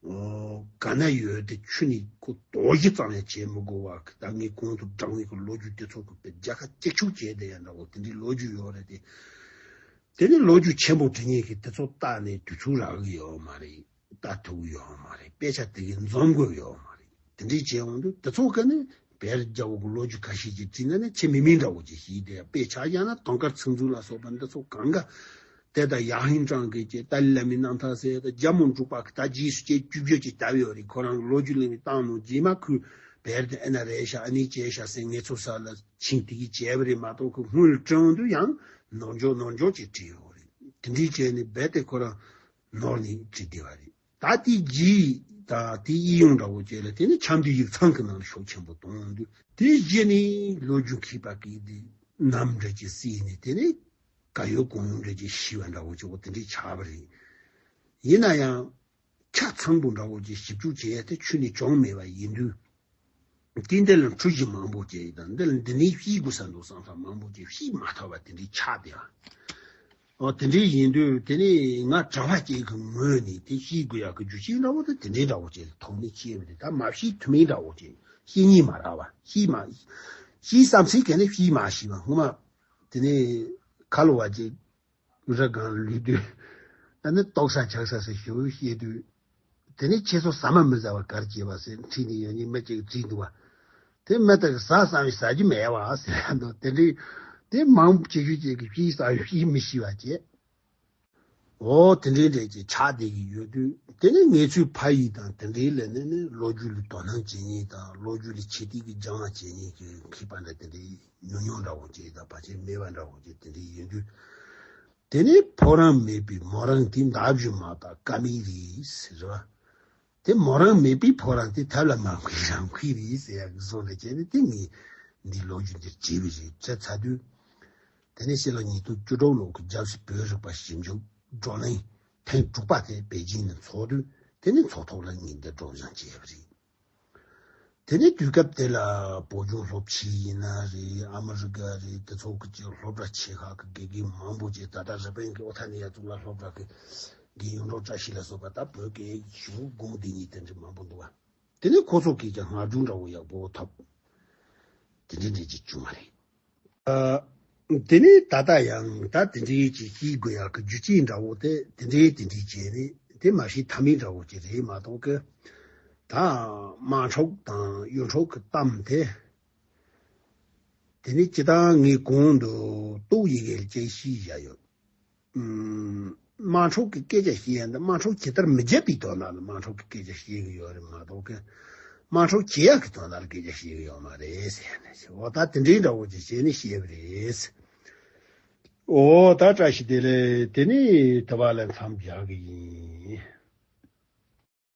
ཨོ། ག་ན་ཡོད་དེ་ཆུ་ནི་ཁོ་དོ་བཞི་ཙམ་ཡང་བྱེད་མི་དགོས་པ་གི། ད་ངས་གོང་དུ་བགྲང་བའི་གི་ལོ་རྒྱུས་དེ་ཚོ་གི་བེ་རྒྱལ་ཁ་གཅིག་ཆུ་བྱས་དེ་ཡང་འདྲ་བོ་དེ་འདྲའི་ལོ་རྒྱུས་ཡོད་རེད་དེ། དེ་ནི་ལོ་རྒྱུས་ཆེན་པོ་འབྲི་མཁན་གྱིས་དེ་ཚོ་ལྟ་ནས་དུས་ཚོད་རག་གི་ཡོད་མ་རེད། ལྟ་ཐུབ་ཀྱི་ཡོད་མ་རེད། དཔེ་ཆ་དེ་གའི་འཛོམས་དགོས་ཡོད་མ་རེད། དེ་འདྲའི་བྱས་འོང་དུས་དེ་ཚོ་ག་ནི་བེ་རི་རྒྱལ་པོ་གི་ལོ་རྒྱུས་ཁ་ཤས་ཅིག་བྲིས་ན་ནི་ཆེ་མི་མིན་འདྲ་བོ་ཅིག་ཞིག་དེ་དཔེ་ཆ་ཡང་ན་དུང་དཀར་ཚིག་མཛོད་ལ་སོགས་པ་འདི་ཚོ་གང་ག་དེ་ད་ཡ་ཧིན་ཀྲང་གི་ཀྱེ་ཏཱ་ལའི་བླ་མའི་རྣམ་ཐར་ཟེར་ད་རྒྱ་མོ་འབྲུག་པ་གི་ད་རྗེས་སུ་སྐྱེས་བཅུ་བརྒྱད་ཀྱི་ལྟ་བའི་ཡོད་རེད། ཁོ་རང་ལོ་རྒྱུས་ལེན་བཏང་ནོ་རྗེས་མ་ཁུ་བེར་དེ་ཨེ་ན་རེ་ཤ་ཨ་ནི་ཅེ་ཤ་སེ་ངེ་ཚོ་ས་ལ་ཆིང་དེ་གི་བྱས་པ་རེད་མ་གཏོགས་ཁོ་སྔོན་དྲང་དུ་ཡང་ནོར་འཇོག་ནོར་འཇོག་ཅེས་བྲིས་ཡོད་རེད། དེ་འདྲའི་བྱས་ནས་རྦད་དེ་ཁོ་རང་ནོར་ནས་བྲིས་བསྡད་པ་རེད། ད་དེ་རྗེས་ད་དེ་ཨི་ཡོང་འདྲ་བོ་བྱས་ལ་དེ་ནི་ཆབ་མདོའི་ཡིག་ཚང་གི་ནང་ལ་ཤུགས་ཆེན་པོ་གཏོང་དུས་དེ་རྗེས་ནས་ལོ་རྒྱུས་མཁས་པ་གིས་དེ་ནམ་འདྲ་ཅིག་བསྲེས་ནས་དེ་ནི་ག་ཡོད་གང་ཡོད་འདྲ་ཅིག་ཤི་བ་འདྲ་བོ་ཅིག་འོ་དེ་འདྲའི་ཆགས་པ་རེད། ཡིན་ན་ཡང་ཆ་ཚང་པོ་འདྲ་བོ་ཅིག་ཞིབ་འཇུག་བྱེད་ཡ་དེ་ཆུ་ནས་བྱུང་མེད་པ་ཡིན་དུས། དེ་འདི་ལ་འཁྲུལ་གཞི་མང་པོ་ཅིག་དང་འདི་ལ་འདི་ནས་ཤེས་དགོས་ས་འདུག་བསམ་བསམ་མང་པོ་ཅིག་ཤེས་མ་ཐུབ་པ་དེ་འདྲའི་ཆགས་བསྡད་པ། ཨོ་དེ་འདྲའི་ཡིན་དུས་དེ་ནས་ང་གྲྭ་པ་ཅིག་གི་ངོས་ནས་དེ་ཤེས་དགོས་ཡག་གི་རྒྱུ་ཅིག་འདྲ་བོ་དེ་དེ་འདྲའི་འདྲ་བོ་ཅིག་ཐོག་ནས་ཤེས་པ་རེད། ད་མ་ཤེས་ཐུབ་མིན་འདྲ་བོ་ཅིག་ཤེས་ཉིན་མ་རག་པ་ཤེས་མ་ཤེས་བསམ་སའི་གན་ནས་ཤེས་མ་ཤེས་པ་སྔོན་མ་དེ་ནས་ཁ་ལོ་བ་ཅིག་རི་སྒང་ལུས་དུས་ཨ་ནི་ལྟོགས་ས་ཆགས་ས་ཟེར་ཞུ་བཤད་དུས། དེ་ནས་ཁྱེད་ཚོ་ཟ་མ་མི་ཟ་བར་གར་བྱེད་པ་ཟེར་ཁྲིད་ནས་ཡོང་ནས་མི་གཅིག་བྲིས་འདུག་བ། དེ་མི་དག་ཟ་བསམ་ཡས་ཟ་རྒྱུ་མེད་བ་ཟེར་ཡ་འདུག་དེ་འདྲའི་དེ་མང་ཆེ་ཤོས་ཅིག་གིས་ཤེས་བསམ་ཡས་ཤེས་མི་ཤེས་པ་བྱས། འོ་དེ་འདྲའི་འདྲ་ཅིག་ཆགས་བསྡད་ཀྱི་ཡོད་དུས་དེ་ནས་ངེད་ཚོའི་ཕ་ཡུལ་དང་དེ་འདྲའི་ལ་ནི་ནི་ལོ་རྒྱུས་ལ་དོ་སྣང་བྱེད་མཁན་དང་ལོ་རྒྱུས་ལ་ཆེ་བསྟོད་ཀྱི་སྦྱང་བ་བྱེད་མཁན་གྱི་མཁས་པ་འདྲ་དེ་འདྲའི་ཉུང་ཉུང་འདྲ་བོ་ཅིག་དང་ཕལ་ཆེར་མེད་པ་འདྲ་བོ་ཅིག་དེ་འདྲའི་ཡིན་དུས། དེ་ནས་ཕོ་རང་མེད་པའི་མོ་རང་དེ་འདའ་རྒྱུ་མ་གཏོགས་ཀ་མེད་རེད་ཟེར་བ། དེ་མོ་རང་མེད་པའི་ཕོ་རང་དེ་ཐབས་ལ་མ་མཁས་རང་མཁས་རེད་ཟེར་ཡག་གི་བཟོ་འདྲ་བྱས་ནས་དེ་ངས་འདི་ལོ་རྒྱུས་འདིར་བྲིས་པ་རེད་དྲན་ཚར་དུས། དེ་ནས་ཕྱི་ལོ་ཉིས་སྟོང་བཅུ་དྲུག་ལོ་གི་རྒྱལ་སྤྱིའི་བོད་རིག་པ་ཞིབ་འཇུག་བགྲོ་གླེང་ཐེངས་དྲུག་པ་དེ་པེ་ཅིང་ནས་ཚོགས་དུས་དེ་ནས་ཚོགས་ཐོག་ལ་ངས་འདི་སྒྲོག་སྦྱང་བྱས་པ་རེད། དེ་ནས་དུས་སྐབས་དེ་ལ་བོད་ལྗོངས་སློབ་ཆེན་ཡིན་ན་རེད། ཨ་མི་རི་ཀ་རེད། དེ་ཚོ་གི་ཅིག་སློབ་གྲྭ་ཆེ་ཁག་གི་དགེ་རྒན་མང་པོ་ཅིག་ད་ལྟ་རི་པིན་གི་ཨོ་ཐ་ནི་ཡ་གཙུག་ལག་སློབ་གྲྭ་གི་དགེ་རྒན་ཡོངས་གྲགས་བཀྲ་ཤིས་ལ་སོགས་པ་ད་བོད་སྐད་ཞུ་དགོངས་དེ་ཉིད་དེ་འདྲ་མང་པོ་འདུག་བ། དེ་ནས་ཁོ་ཚོ་གིས་ཀྱང་སྔ་རྒྱུན་འདྲ་བོ་ཡག་པོ་ཐོབ། དེ་འདྲ་འདྲ་ཅིག་བྱུང་བ་རེད། ཨ། དེ་ནས་ད་ལྟ་ཡང་ད་དེ་འདྲའི་ཅིག་ཤེས་དགོས་ཡག་གི་རྒྱུ་རྐྱེན་འདྲ་བོ་དེ་དེ་འདྲའི་དེ་འདྲའི་བྱས་ནས་དེ་མ་ཤེས་ཐབས་མེད་འདྲ་བོ་ཅིག་རེད་མ་གཏོགས་གི། ད་དམངས་ཁྲོད་དང་ཡུལ་ཁྲོད་ཀྱི་གཏམ་དེ། དེ་ནས་སྤྱིར་བཏང་ངས་གོང་དུ་ཏོག་ཡི་གེ་ལ་ཅིག་ཤེས་བཞག་ཡོད། ཨུམ། དམངས་ཁྲོད་ཀྱི་སྐད་ཆ་བཤད་ཡ་འདི་དམངས་ཁྲོད་ཇི་ལྟར་མི་བརྗེད་པའི་དོན་དག་ལ་དམངས་ཁྲོད་ཀྱི་སྐད་ཆ་བཤད་གི་ཡོད་རེད་མ་གཏོགས་གི། དམངས་ཁྲོད་བྱེད་ཡག་གི་དོན་དག་ལ་སྐད་ཆ་བཤད་གི་ཡོད་མ་རེད་ཟེར་ནས་ཟེར། འོ་ད་དེ་འདྲའི་འདྲ་བོ་ཅིག་བྱས་ནས་བཤད་པ་རེད། འོ་ད་བཀྲ་ཤིས་བདེ་ལེགས། དེ་ནས་དེ་བ་ལ་མཚམས་བཞག་གི་ཡིན།